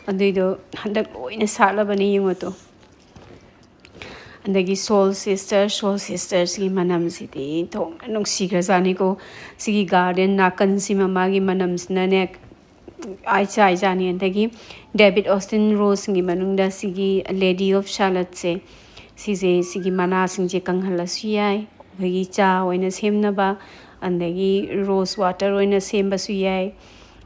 ꯑꯗꯨꯏꯗꯣ ꯍꯟꯗꯛ ꯂꯣꯏꯅ ꯁꯥꯠꯂꯕꯅꯦ, ꯌꯦꯡꯉꯣ ꯇꯨ꯫ ꯑꯗꯒꯤ ꯁꯣꯜ ꯁꯤꯁꯇꯔ, ꯁꯣꯜ ꯁꯤꯁꯇꯔꯁꯤꯒꯤ ꯃꯅꯝꯁꯤꯗꯤ ꯊꯣꯛꯅ ꯅꯨꯡꯁꯤꯈ꯭ꯔꯖꯥꯠꯅꯤꯀꯣ꯫ ꯁꯤꯒꯤ ꯒꯥꯔꯗꯦꯟ ꯅꯥꯀꯟꯁꯤꯃ ꯃꯥꯒꯤ ꯃꯅꯝꯁꯤꯅꯅꯦ, ꯑꯥꯏ ꯆꯥꯏꯖꯥꯅꯤ꯫ ꯑꯗꯒꯤ ꯗꯦꯕꯤꯠ ꯑꯣꯁꯇꯤꯟ ꯔꯣꯁꯁꯤꯡꯒꯤ ꯃꯅꯨꯡꯗ ꯁꯤꯒꯤ ꯂꯦꯗꯤ ꯑꯣꯐ ꯁꯥꯂꯠꯁꯦ, ꯁꯤꯁꯦ, ꯁꯤꯒꯤ ꯃꯅꯥꯁꯤꯡꯁꯦ ꯀꯪꯍꯜꯂꯁꯨ ꯌꯥꯏ, ꯑꯩꯈꯣꯏꯒꯤ ꯆꯥ ꯑꯣꯏꯅ ꯁꯦꯝꯅꯕ, ꯑꯗꯒꯤ ꯔꯣꯁ ꯋꯥꯇꯔ ꯑꯣꯏꯅ ꯁꯦꯝꯕꯁꯨ ꯌꯥꯏ꯫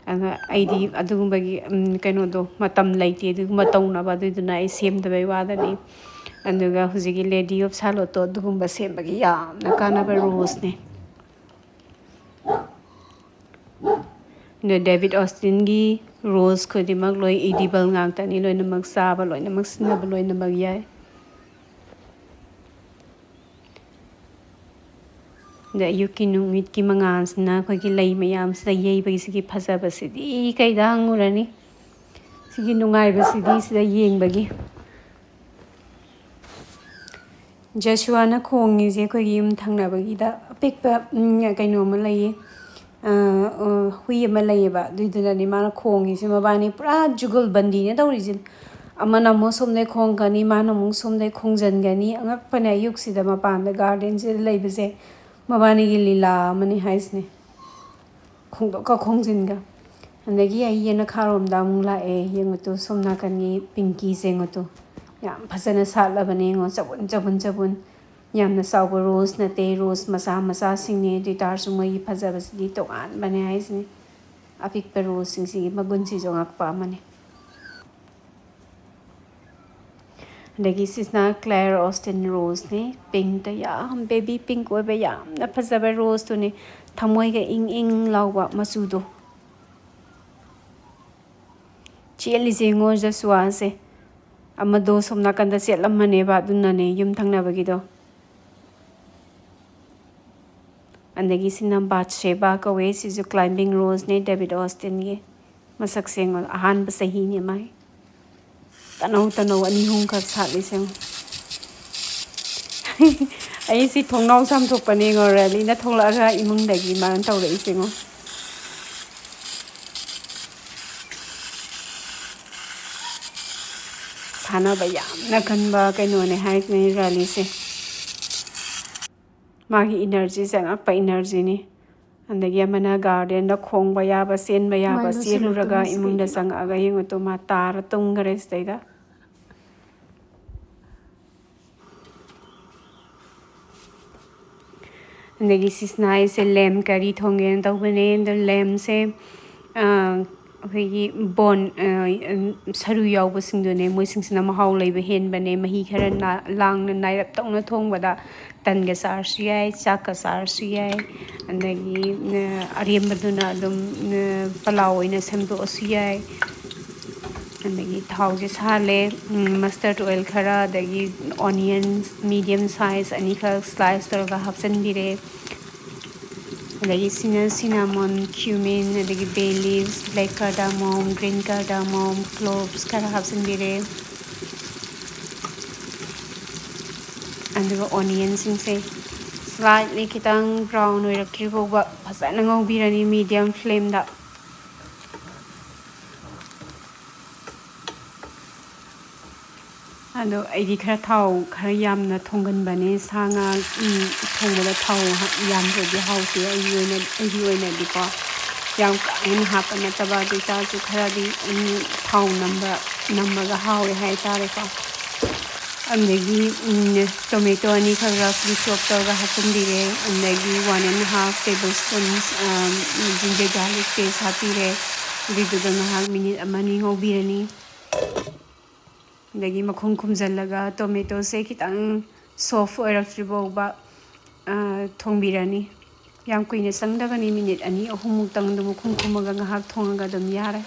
ꯑꯗꯨꯒ ꯑꯩꯗꯤ ꯑꯗꯨꯒꯨꯝꯕꯒꯤ, ꯎꯝ, ꯀꯩꯅꯣꯗꯣ, ꯃꯇꯝ ꯂꯩꯇꯦ ꯑꯗꯨꯒꯨꯝꯕ ꯇꯧꯅꯕ, ꯑꯗꯨꯏꯗꯨꯅ ꯑꯩ ꯁꯦꯝꯗꯕꯩ ꯋꯥꯗꯅꯤ꯫ ꯑꯗꯨꯒ ꯍꯧꯖꯤꯛꯀꯤ ꯂꯦꯗꯤ ꯑꯣꯐ ꯁꯥꯂꯣꯠꯇꯣ ꯑꯗꯨꯒꯨꯝꯕ ꯁꯦꯝꯕꯒꯤ ꯌꯥꯝꯅ ꯀꯥꯟꯅꯕ ꯔꯣꯁꯅꯦ꯫ ꯑꯗꯣ ꯗꯦꯕꯤꯠ ꯑꯣꯁꯇꯤꯟꯒꯤ ꯔꯣꯁ ꯈꯨꯗꯤꯡꯃꯛ ꯂꯣꯏ ꯏꯗꯤꯕꯜ ꯉꯥꯛꯇꯅꯤ, ꯂꯣꯏꯅꯃꯛ ꯆꯥꯕ, ꯂꯣꯏꯅꯃꯛ ꯁꯤꯖꯤꯟꯅꯕ ꯂꯣꯏꯅꯃꯛ ꯌꯥꯏ꯫ ꯑꯗ ꯑꯌꯨꯛꯀꯤ ꯅꯨꯃꯤꯠꯀꯤ ꯃꯉꯥꯜꯁꯤꯅ ꯑꯩꯈꯣꯏꯒꯤ ꯂꯩ ꯃꯌꯥꯝꯁꯤꯗ ꯌꯩꯕꯒꯤ ꯁꯤꯒꯤ ꯐꯖꯕꯁꯤꯗꯤ ꯀꯩꯗ ꯍꯪꯉꯨꯔꯅꯤ? ꯁꯤꯒꯤ ꯅꯨꯡꯉꯥꯏꯕꯁꯤꯗꯤ ꯁꯤꯗ ꯌꯦꯡꯕꯒꯤ꯫ ꯖꯁꯨꯋꯥꯅ ꯈꯣꯡꯉꯤꯁꯦ ꯑꯩꯈꯣꯏꯒꯤ ꯌꯨꯝ ꯊꯪꯅꯕꯒꯤꯗ ꯑꯄꯤꯛꯄ, ꯎꯝ, ꯀꯩꯅꯣ ꯑꯃ ꯂꯩꯌꯦ꯫ ꯑ, ꯑ, ꯍꯨꯏ ꯑꯃ ꯂꯩꯌꯦꯕ, ꯑꯗꯨꯏꯗꯨꯅꯅꯦ ꯃꯥꯅ ꯈꯣꯡꯉꯤꯁꯦ꯫ ꯃꯕꯥꯅꯤ ꯄꯨꯔꯥ ꯖꯨꯒꯜꯕꯟꯗꯤꯅꯦ ꯇꯧꯔꯤꯁꯦ꯫ ꯑꯃꯅ ꯑꯃꯨꯛ ꯁꯣꯝꯗꯩ ꯈꯣꯡꯒꯅꯤ, ꯃꯥꯅ ꯑꯃꯨꯛ ꯁꯣꯝꯗꯩ ꯈꯣꯡꯖꯟꯒꯅꯤ꯫ ꯑꯉꯛꯄꯅꯦ, ꯑꯌꯨꯛꯁꯤꯗ ꯃꯄꯥꯟꯗ ꯒꯥꯔꯗꯦꯟꯁꯤꯗ ꯂꯩꯕꯁꯦ ꯃꯕꯥꯅꯤꯒꯤ ꯂꯤꯂꯥ ꯑꯃꯅꯤ ꯍꯥꯏꯁꯤꯅꯦ꯫ ꯈꯣꯡꯗꯣꯛꯀ ꯈꯣꯡꯖꯤꯟꯒ꯫ ꯑꯗꯒꯤ ꯑꯩ ꯌꯦꯅꯈꯥꯔꯣꯝꯗ ꯑꯃꯨꯛ ꯂꯥꯛꯑꯦ꯫ ꯌꯦꯡꯉꯨꯇꯨ, ꯁꯣꯝ ꯅꯥꯀꯟꯒꯤ ꯄꯤꯡꯀꯤꯁꯦ ꯌꯦꯡꯉꯨꯇꯨ꯫ ꯌꯥꯝ ꯐꯖꯅ ꯁꯥꯠꯂꯕꯅꯦ ꯌꯦꯡꯉꯣ, ꯆꯕꯨꯟ, ꯆꯕꯨꯟ, ꯆꯕꯨꯟ꯫ ꯌꯥꯝꯅ ꯆꯥꯎꯕ ꯔꯣꯁ ꯅꯠꯇꯦ, ꯔꯣꯁ ꯃꯆꯥ ꯃꯆꯥꯁꯤꯡꯅꯦ꯫ ꯑꯗꯨ ꯑꯣꯏ ꯇꯥꯔꯁꯨ ꯃꯣꯏꯒꯤ ꯐꯖꯕꯁꯤꯗꯤ ꯇꯣꯉꯥꯟꯕꯅꯦ ꯍꯥꯏꯁꯤꯅꯤ꯫ ꯑꯄꯤꯛꯄ ꯔꯣꯁꯁꯤꯡꯁꯤꯒꯤ ꯃꯒꯨꯟꯁꯤꯁꯨ ꯑꯉꯛꯄ ꯑꯃꯅꯤ꯫ ꯑꯗꯒꯤ ꯁꯤꯁꯤꯅ ꯀ꯭ꯂꯦꯌꯔ ꯑꯣꯁꯇꯤꯟ ꯔꯣꯁꯅꯦ꯫ ꯄꯤꯡꯛꯇ ꯌꯥꯝ ꯕꯦꯕꯤ ꯄꯤꯡꯛ ꯑꯣꯏꯕ ꯌꯥꯝꯅ ꯐꯖꯕ ꯔꯣꯁꯇꯨꯅꯦ꯫ ꯊꯃꯣꯏꯒ ꯏꯪ ꯏꯪ ꯂꯥꯎꯕ ꯃꯆꯨꯗꯣ꯫ ꯆꯦꯜꯂꯤꯁꯦ ꯌꯦꯡꯉꯣ ꯖꯁꯨꯋꯥꯁꯦ꯫ ꯑꯃꯗꯣ ꯁꯣꯝ ꯅꯥꯀꯟꯗ ꯆꯦꯜꯂꯝꯃꯅꯦꯕ, ꯑꯗꯨꯅꯅꯦ ꯌꯨꯝ ꯊꯪꯅꯕꯒꯤꯗꯣ꯫ ꯑꯗꯒꯤ ꯁꯤꯅ ꯕꯥꯠꯁꯦꯕꯥ ꯀꯧꯋꯦ꯫ ꯁꯤꯁꯨ ꯀ꯭ꯂꯥꯏꯝꯕꯤꯡ ꯔꯣꯁꯅꯦ, ꯗꯦꯕꯤꯠ ꯑꯣꯁꯇꯤꯟꯒꯤ꯫ ꯃꯁꯛꯁꯦ ꯌꯦꯡꯉꯣ, ꯑꯍꯥꯟꯕ ꯆꯍꯤꯅꯦ ꯃꯥꯏ꯫ ꯇꯅꯧ ꯇꯅꯧ ꯑꯅꯤ ꯑꯍꯨꯝꯈꯛ ꯁꯥꯠꯂꯤꯁꯦ ꯌꯦꯡꯉꯣ꯫ ꯑꯩ ꯁꯤ ꯊꯣꯡꯅꯥꯎ ꯆꯥꯝꯊꯣꯛꯄꯅꯦ ꯌꯦꯡꯉꯣ, ꯔꯦꯂꯤꯅ ꯊꯣꯛꯂꯛꯑꯒ ꯏꯃꯨꯡꯗꯒꯤ ꯃꯥꯅ ꯇꯧꯔꯛꯏꯁꯦ ꯌꯦꯡꯉꯣ꯫ ꯁꯥꯟꯅꯕ ꯌꯥꯝꯅ ꯀꯟꯕ ꯀꯩꯅꯣꯅꯦ ꯍꯥꯏꯁꯤꯅꯦ ꯔꯦꯂꯤꯁꯦ꯫ ꯃꯥꯒꯤ ꯏꯅꯔꯖꯤꯁꯦ ꯑꯉꯛꯄ ꯏꯅꯔꯖꯤꯅꯤ꯫ ꯑꯗꯒꯤ ꯑꯃꯅ ꯒꯥꯔꯗꯦꯟꯗ ꯈꯣꯡꯕ ꯌꯥꯕ, ꯆꯦꯟꯕ ꯌꯥꯕ, ꯃꯥꯏ ꯆꯦꯜꯂꯨꯔꯒ ꯂꯣꯏꯁꯤꯜꯂꯛꯇꯣꯏꯅꯦ ꯁꯤ ꯏꯃꯨꯡꯗ ꯀꯩꯒꯤꯅꯣ? ꯆꯪꯉꯛꯑꯒ ꯌꯦꯡꯉꯨꯇꯣ, ꯃꯥ ꯇꯥꯔ ꯇꯨꯝꯈꯔꯦ ꯁꯤꯗꯩꯗ꯫ ꯑꯗꯒꯤ ꯁꯤꯁꯅ ꯑꯩꯁꯦ ꯂꯦꯝ ꯀꯔꯤ ꯊꯣꯡꯒꯦꯅ ꯇꯧꯕꯅꯦ꯫ ꯑꯗꯣ ꯂꯦꯝꯁꯦ, ꯑ, ꯑꯩꯈꯣꯏꯒꯤ ꯕꯣꯟ, ꯑ, ꯁꯔꯨ ꯌꯥꯎꯕꯁꯤꯡꯗꯨꯅꯦ, ꯃꯣꯏꯁꯤꯡꯁꯤꯅ ꯃꯍꯥꯎ ꯂꯩꯕ ꯍꯦꯟꯕꯅꯦ꯫ ꯃꯍꯤ ꯈꯔ ꯅꯥ-, ꯂꯥꯡꯅ ꯅꯥꯏꯔꯞ ꯇꯧꯅ ꯊꯣꯡꯕꯗ ꯇꯟꯒ ꯆꯥꯔꯁꯨ ꯌꯥꯏ, ꯆꯥꯛꯀ ꯆꯥꯔꯁꯨ ꯌꯥꯏ, ꯑꯗꯒꯤ, ꯑ, ꯑꯔꯦꯝꯕꯗꯨꯅ ꯑꯗꯨꯝ, ꯑ, ꯄꯂꯥꯎ ꯑꯣꯏꯅ ꯁꯦꯝꯗꯣꯛꯑꯁꯨ ꯌꯥꯏ꯫ ꯑꯗꯒꯤ ꯊꯥꯎꯁꯦ ꯁꯥꯍꯜꯂꯦ, ꯎꯝ, mustard oil ꯈꯔ, ꯑꯗꯒꯤ onions medium size ꯑꯅꯤꯈꯛ slice ꯇꯧꯔꯒ ꯍꯥꯞꯆꯤꯟꯕꯤꯔꯦ꯫ ꯑꯗꯒꯤ ꯁꯤꯅ cinnamon, cumin, ꯑꯗꯒꯤ bay leaves, black cardamom, green cardamom, cloves ꯈꯔ ꯍꯥꯞꯆꯤꯟꯕꯤꯔꯦ꯫ ꯑꯗꯨꯒ onionꯁꯤꯡꯁꯦ slightly ꯈꯤꯇꯪ brown ꯑꯣꯏꯔꯛꯇ꯭ꯔꯤ ꯐꯥꯎꯕ ꯐꯖꯅ ꯉꯧꯕꯤꯔꯅꯤ medium flameꯗ꯫ ꯑꯗꯣ ꯑꯩꯗꯤ ꯈꯔ ꯊꯥꯎ ꯈꯔ ꯌꯥꯝꯅ ꯊꯣꯡꯒꯟꯕꯅꯦ꯫ ꯁꯥ ꯉꯥ, ꯎꯝ, ꯊꯣꯡꯕꯗ ꯊꯥꯎ ꯍꯥꯞ-, ꯌꯥꯝꯗ꯭ꯔꯗꯤ ꯍꯥꯎꯇꯦ ꯑꯩꯒꯤ ꯑꯣꯏꯅ, ꯑꯩꯒꯤ ꯑꯣꯏꯅꯗꯤꯀꯣ꯫ ꯌꯥꯝ ꯀꯥ ꯍꯦꯟꯅ ꯍꯥꯞꯄ ꯅꯠꯇꯕ, ꯑꯗꯨ ꯑꯣꯏꯇꯥꯔꯁꯨ ꯈꯔꯗꯤ, ꯎꯝ, ꯊꯥꯎ ꯅꯝꯕ, ꯅꯝꯃꯒ ꯍꯥꯎꯋꯦ ꯍꯥꯏꯇꯥꯔꯦꯀꯣ꯫ ꯑꯗꯒꯤ, ꯎꯝ, tomato ꯑꯅꯤꯈꯛ roughly chop ꯇꯧꯔꯒ ꯍꯥꯞꯆꯤꯟꯕꯤꯔꯦ꯫ ꯑꯗꯒꯤ one and half tablespoons, um, ginger garlic paste ꯍꯥꯞꯄꯤꯔꯦ꯫ ꯑꯗꯨꯏꯗꯨꯒ ꯉꯥꯏꯍꯥꯛ minute ꯑꯃ ꯑꯅꯤ ꯉꯧꯕꯤꯔꯅꯤ꯫ ꯑꯗꯒꯤ ꯃꯈꯨꯝ ꯈꯨꯝꯖꯤꯜꯂꯒ tomatoꯁꯦ ꯈꯤꯇꯪ soft ꯑꯣꯏꯔꯛꯇ꯭ꯔꯤ ꯐꯥꯎꯕ, ꯑ, ꯊꯣꯡꯕꯤꯔꯅꯤ꯫ ꯌꯥꯝ ꯀꯨꯏꯅ ꯆꯪꯗꯕꯅꯤ, minute ꯑꯅꯤ ꯑꯍꯨꯝꯃꯨꯛꯇꯪ ꯑꯗꯨꯝ ꯃꯈꯨꯝ ꯈꯨꯝꯃꯒ ꯉꯥꯏꯍꯥꯛ ꯊꯣꯡꯉꯒ ꯑꯗꯨꯝ ꯌꯥꯔꯦ꯫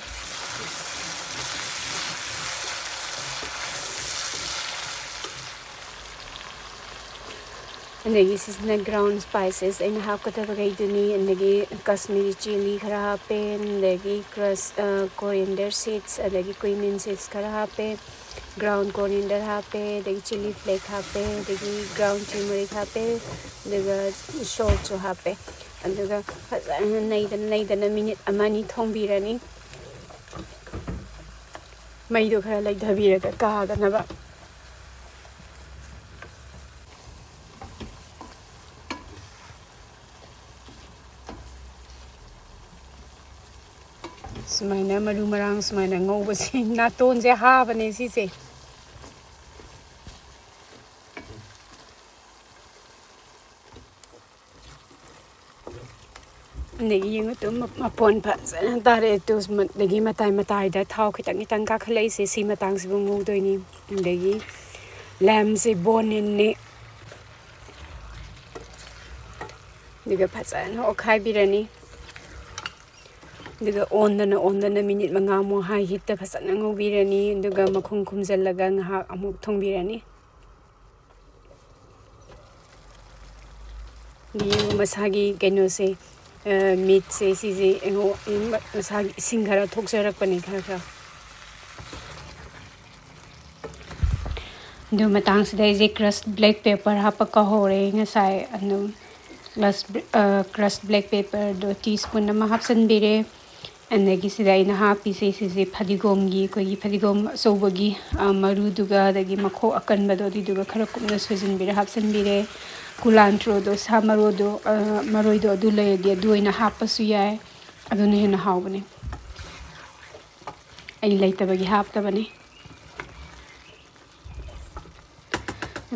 ꯑꯗꯒꯤ ꯁꯤꯁꯤꯅ ground spices ꯑꯩꯅ ꯍꯥꯞꯀꯗꯕꯈꯩꯗꯨꯅꯤ꯫ ꯑꯗꯒꯤ Kashmiri chilli ꯈꯔ ꯍꯥꯞꯄꯦ, ꯑꯗꯒꯤ crush, ꯑ, coriander seeds, ꯑꯗꯒꯤ cumin seeds ꯈꯔ ꯍꯥꯞꯄꯦ, ground coriander ꯍꯥꯞꯄꯦ, ꯑꯗꯒꯤ chilli flake ꯍꯥꯞꯄꯦ, ꯑꯗꯒꯤ ground turmeric ꯍꯥꯞꯄꯦ, ꯑꯗꯨꯒ saltꯁꯨ ꯍꯥꯞꯄꯦ꯫ ꯑꯗꯨꯒ ꯐꯖꯅ ꯅꯩꯗꯅ, ꯅꯩꯗꯅ minute ꯑꯃ ꯑꯅꯤ ꯊꯣꯡꯕꯤꯔꯅꯤ꯫ ꯃꯩꯗꯣ ꯈꯔ ꯂꯩꯊꯕꯤꯔꯒ ꯀꯥꯗꯅꯕ꯫ ꯁꯨꯃꯥꯏꯅ ꯃꯔꯨ ꯃꯔꯥꯡ ꯁꯨꯃꯥꯏꯅ ꯉꯧꯕꯁꯦ ꯅꯥꯇꯣꯟꯁꯦ ꯍꯥꯕꯅꯦ ꯁꯤꯁꯦ꯫ ꯑꯗꯒꯤ ꯌꯦꯡꯉꯨ ꯇꯨ, ꯃ-, ꯃꯐꯣꯟ ꯐꯖꯅ ꯇꯥꯔꯛꯑꯦ ꯇꯨ꯫ ꯑꯗꯒꯤ ꯃꯇꯥꯏ ꯃꯇꯥꯏꯗ ꯊꯥꯎ ꯈꯤꯇꯪ ꯈꯤꯇꯪ ꯀꯥꯈꯠꯂꯛꯏꯁꯦ, ꯁꯤ ꯃꯇꯥꯡꯁꯤꯕꯨ ꯉꯧꯗꯣꯏꯅꯤ꯫ ꯑꯗꯒꯤ lamb ꯁꯦ bone in ꯅꯤ꯫ ꯑꯗꯨꯒ ꯐꯖꯅ ꯑꯣꯠꯈꯥꯏꯕꯤꯔꯅꯤ꯫ ꯑꯗꯨꯒ ꯑꯣꯟꯗꯅ ꯑꯣꯟꯗꯅ minute ꯃꯉꯥꯃꯨꯛ high heat ꯇ ꯐꯖꯅ ꯉꯧꯕꯤꯔꯅꯤ꯫ ꯑꯗꯨꯒ ꯃꯈꯨꯝ ꯈꯨꯝꯖꯤꯜꯂꯒ ꯉꯥꯏꯍꯥꯛ ꯑꯃꯨꯛ ꯊꯣꯡꯕꯤꯔꯅꯤ꯫ ꯑꯗꯒꯤ ꯃꯁꯥꯒꯤ ꯀꯩꯅꯣꯁꯦ, ꯑ, meat ꯁꯦ ꯁꯤꯁꯦ ꯑꯩꯉꯣ-, ꯃꯁꯥꯒꯤ ꯏꯁꯤꯡ ꯈꯔ ꯊꯣꯛꯆꯔꯛꯄꯅꯦ, ꯈꯔ ꯈꯔ꯫ ꯑꯗꯨ ꯃꯇꯥꯡꯁꯤꯗ ꯑꯩꯁꯦ crushed black pepper ꯍꯥꯞꯄ ꯀꯥꯎꯍꯧꯔꯦ ꯉꯁꯥꯏ꯫ ꯑꯗꯨꯝ crushed, ꯑ, crushed black pepper ꯗꯣ tea spoon ꯑꯃ ꯍꯥꯞꯆꯤꯟꯕꯤꯔꯦ꯫ ꯑꯗꯒꯤ ꯁꯤꯗ ꯑꯩꯅ ꯍꯥꯞꯄꯤꯁꯦ, ꯁꯤꯁꯦ ꯐꯗꯤꯒꯣꯝꯒꯤ, ꯑꯩꯈꯣꯏꯒꯤ ꯐꯗꯤꯒꯣꯝ ꯑꯆꯧꯕꯒꯤ, ꯑ, ꯃꯔꯨꯗꯨꯒ, ꯑꯗꯒꯤ ꯃꯈꯣꯛ ꯑꯀꯟꯕꯗꯣ, ꯑꯗꯨꯏꯗꯨꯒ ꯈꯔ ꯀꯨꯞꯅ ꯁꯣꯏꯖꯤꯟꯕꯤꯔ ꯍꯥꯞꯆꯤꯟꯕꯤꯔꯦ꯫ Culantro ꯗꯣ, ꯁꯥ ꯃꯔꯣꯏꯗꯣ, ꯑ, ꯃꯔꯣꯏꯗꯣ ꯑꯗꯨ ꯂꯩꯔꯗꯤ ꯑꯗꯨ ꯑꯣꯏꯅ ꯍꯥꯞꯄꯁꯨ ꯌꯥꯏ, ꯑꯗꯨꯅ ꯍꯦꯟꯅ ꯍꯥꯎꯕꯅꯦ꯫ ꯑꯩ ꯂꯩꯇꯕꯒꯤ ꯍꯥꯞꯇꯕꯅꯤ꯫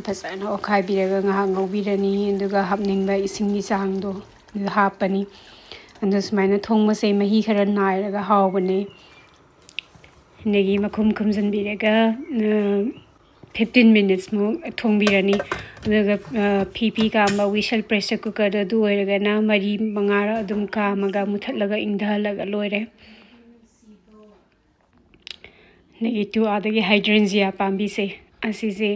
ꯐꯖꯅ ꯑꯣꯠꯈꯥꯏꯕꯤꯔꯒ ꯉꯥꯏꯍꯥꯛ ꯉꯧꯕꯤꯔꯅꯤ, ꯑꯗꯨꯒ ꯍꯥꯞꯅꯤꯡꯕ ꯏꯁꯤꯡꯒꯤ ꯆꯥꯡꯗꯣ ꯑꯗꯨ ꯍꯥꯞꯄꯅꯤ꯫ ꯑꯗꯣ ꯁꯨꯃꯥꯏꯅ ꯊꯣꯡꯕꯁꯦ ꯃꯍꯤ ꯈꯔ ꯅꯥꯏꯔꯒ ꯍꯥꯎꯕꯅꯦ꯫ ꯑꯗꯒꯤ ꯃꯈꯨꯝ ꯈꯨꯝꯖꯤꯟꯕꯤꯔꯒ, ꯑ, fifteen minutes ꯃꯨꯛ ꯊꯣꯡꯕꯤꯔꯅꯤ꯫ ꯑꯗꯨꯒ, ꯑ, ꯐꯤ ꯐꯤ ꯀꯥꯝꯕ whistle pressure cooker ꯗꯣ ꯑꯗꯨ ꯑꯣꯏꯔꯒꯅ ꯃꯔꯤ ꯃꯉꯥꯔ ꯑꯗꯨꯝ ꯀꯥꯝꯃꯒ ꯃꯨꯊꯠꯂꯒ ꯏꯪꯊꯍꯜꯂꯒ ꯂꯣꯏꯔꯦ꯫ ꯑꯗꯒꯤ ꯇꯨ ꯑꯥꯗꯒꯤ hydrangea ꯄꯥꯝꯕꯤꯁꯦ, ꯑꯁꯤꯁꯦ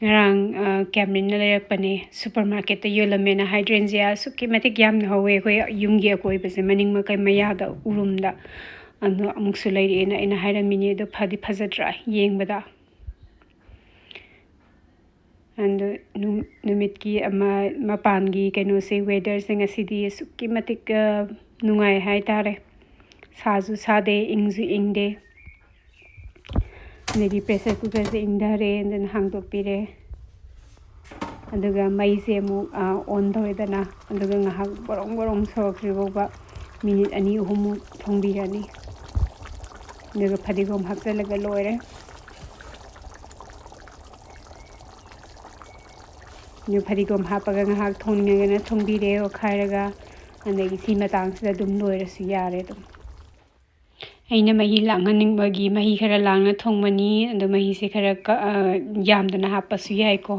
ꯉꯔꯥꯡ, ꯑ, ꯀꯦꯝꯔꯤꯟꯅ ꯂꯩꯔꯛꯄꯅꯦ, supermarket ꯇ ꯌꯣꯜꯂꯝꯃꯦꯅ꯫ Hydrangea ꯑꯁꯨꯛꯀꯤ ꯃꯇꯤꯛ ꯌꯥꯝꯅ ꯍꯧꯋꯦ ꯑꯩꯈꯣꯏ ꯌꯨꯝꯒꯤ ꯑꯀꯣꯏꯕꯁꯦ, ꯃꯅꯤꯡ ꯃꯥꯏꯀꯩ ꯃꯌꯥꯗ ꯎꯔꯨꯝꯗ꯫ ꯑꯗꯣ ꯑꯃꯨꯛꯁꯨ ꯂꯩꯔꯛꯑꯦꯅ ꯑꯩꯅ ꯍꯥꯏꯔꯝꯃꯤꯅꯦ꯫ ꯑꯗꯣ ꯐꯗꯤ ꯐꯖꯗ꯭ꯔꯥ ꯌꯦꯡꯕꯗ? ꯑꯗꯣ ꯅꯨ-, ꯅꯨꯃꯤꯠꯀꯤ ꯑꯃ, ꯃꯄꯥꯟꯒꯤ ꯀꯩꯅꯣꯁꯦ, weather ꯁꯦ ꯉꯁꯤꯗꯤ ꯑꯁꯨꯛꯀꯤ ꯃꯇꯤꯛ, ꯑ, ꯅꯨꯡꯉꯥꯏ ꯍꯥꯏꯇꯥꯔꯦ꯫ ꯁꯥꯁꯨ ꯁꯥꯗꯦ, ꯏꯪꯁꯨ ꯏꯪꯗꯦ꯫ ꯑꯗꯒꯤ pressure cooker ꯁꯦ ꯏꯪꯊꯔꯦ, ꯑꯗꯨꯅ ꯍꯥꯡꯗꯣꯛꯄꯤꯔꯦ꯫ ꯑꯗꯨꯒ ꯃꯩꯁꯦ ꯑꯃꯨꯛ, ꯑ, on ꯇꯧꯔꯦꯗꯅ, ꯑꯗꯨꯒ ꯉꯥꯏꯍꯥꯛ ꯕꯣꯔꯣꯡ ꯕꯣꯔꯣꯡ ꯁꯧꯔꯛꯇ꯭ꯔꯤ ꯐꯥꯎꯕ minute ꯑꯅꯤ ꯑꯍꯨꯝꯃꯨꯛ ꯊꯣꯡꯕꯤꯔꯅꯤ꯫ ꯑꯗꯨꯒ ꯐꯗꯤꯒꯣꯝ ꯍꯥꯞꯆꯤꯜꯂꯒ ꯂꯣꯏꯔꯦ꯫ ꯑꯗꯨ ꯐꯗꯤꯒꯣꯝ ꯍꯥꯞꯄꯒ ꯉꯥꯏꯍꯥꯛ ꯊꯣꯡꯅꯤꯡꯉꯒꯅ ꯊꯣꯡꯕꯤꯔꯦ ꯑꯣꯠꯈꯥꯏꯔꯒ꯫ ꯑꯗꯒꯤ ꯁꯤ ꯃꯇꯥꯡꯁꯤꯗ ꯑꯗꯨꯝ ꯂꯣꯏꯔꯁꯨ ꯌꯥꯔꯦ꯫ ꯑꯗꯨꯝ ꯑꯩꯅ ꯃꯍꯤ ꯂꯥꯡꯍꯟꯅꯤꯡꯕꯒꯤ ꯃꯍꯤ ꯈꯔ ꯂꯥꯡꯅ ꯊꯣꯡꯕꯅꯤ꯫ ꯑꯗꯣ ꯃꯍꯤꯁꯦ ꯈꯔ ꯀ-, ꯑ, ꯌꯥꯝꯗꯅ ꯍꯥꯞꯄꯁꯨ ꯌꯥꯏꯀꯣ꯫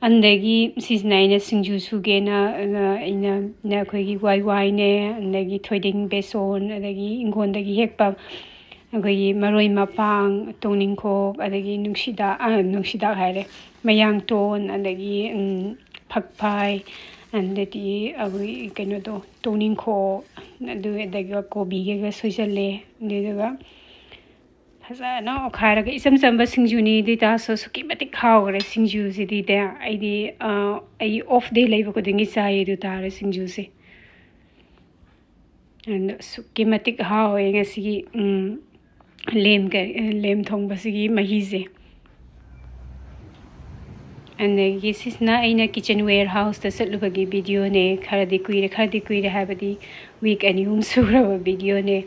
ꯑꯗꯒꯤ ꯁꯤꯁꯤꯅ ꯑꯩꯅ ꯁꯤꯡꯖꯨ ꯁꯨꯒꯦꯅ, ꯑ, ꯑꯩꯅ, ꯑꯩꯈꯣꯏꯒꯤ ꯋꯥꯏ ꯋꯥꯏꯅꯦ, ꯑꯗꯒꯤ ꯊꯣꯏꯗꯤꯡ ꯕꯦꯁꯣꯟ, ꯑꯗꯒꯤ ꯏꯪꯈꯣꯜꯗꯒꯤ ꯍꯦꯛꯄ ꯑꯩꯈꯣꯏꯒꯤ ꯃꯔꯣꯏ ꯃꯄꯥꯡ, ꯇꯨꯅꯤꯡꯈꯣꯛ, ꯑꯗꯒꯤ ꯅꯨꯡꯁꯤꯗꯥꯛ, ꯑ, ꯅꯨꯡꯁꯤꯗꯥꯛ ꯍꯥꯏꯔꯦ, ꯃꯌꯥꯡꯇꯣꯟ, ꯑꯗꯒꯤ, ꯎꯝ, ꯐꯛꯐꯥꯏ, ꯑꯗꯒꯤ ꯑꯩꯈꯣꯏꯒꯤ ꯀꯩꯅꯣꯗꯣ, ꯇꯨꯅꯤꯡꯈꯣꯛ, ꯑꯗꯨ, ꯑꯗꯒꯤ ꯀꯣꯕꯤꯒꯩꯒ ꯁꯣꯏꯖꯜꯂꯦ꯫ ꯑꯗꯨꯗꯨꯒ ꯐꯖꯅ ꯑꯣꯠꯈꯥꯏꯔꯒ, ꯏꯆꯝ ꯆꯝꯕ ꯁꯤꯡꯖꯨꯅꯤ, ꯑꯗꯨ ꯑꯣꯏꯇꯥꯔꯁꯨ ꯑꯁꯨꯛꯀꯤ ꯃꯇꯤꯛ ꯍꯥꯎꯈ꯭ꯔꯦ ꯁꯤꯡꯖꯨꯁꯤꯗꯤꯅꯦ꯫ ꯑꯩꯗꯤ, ꯑ, ꯑꯩ off day ꯂꯩꯕ ꯈꯨꯗꯤꯡꯒꯤ ꯆꯥꯏꯌꯦ ꯑꯗꯨ ꯇꯥꯔꯦ ꯁꯤꯡꯖꯨꯁꯦ꯫ ꯑꯗꯣ ꯑꯁꯨꯛꯀꯤ ꯃꯇꯤꯛ ꯍꯥꯎꯋꯦ ꯉꯁꯤꯒꯤ, ꯎꯝ, ꯂꯦꯝ ꯀ-, ꯂꯦꯝ ꯊꯣꯡꯕꯁꯤꯒꯤ ꯃꯍꯤꯁꯦ꯫ ꯑꯗꯒꯤ ꯁꯤꯁꯤꯅ ꯑꯩꯅ kitchen warehouse ꯇ ꯆꯠꯂꯨꯕꯒꯤ video ꯅꯦ꯫ ꯈꯔꯗꯤ ꯀꯨꯏꯔꯦ, ꯈꯔꯗꯤ ꯀꯨꯏꯔꯦ ꯍꯥꯏꯕꯗꯤ week ꯑꯅꯤ ꯑꯍꯨꯝ ꯁꯨꯈ꯭ꯔꯕ video ꯅꯦ꯫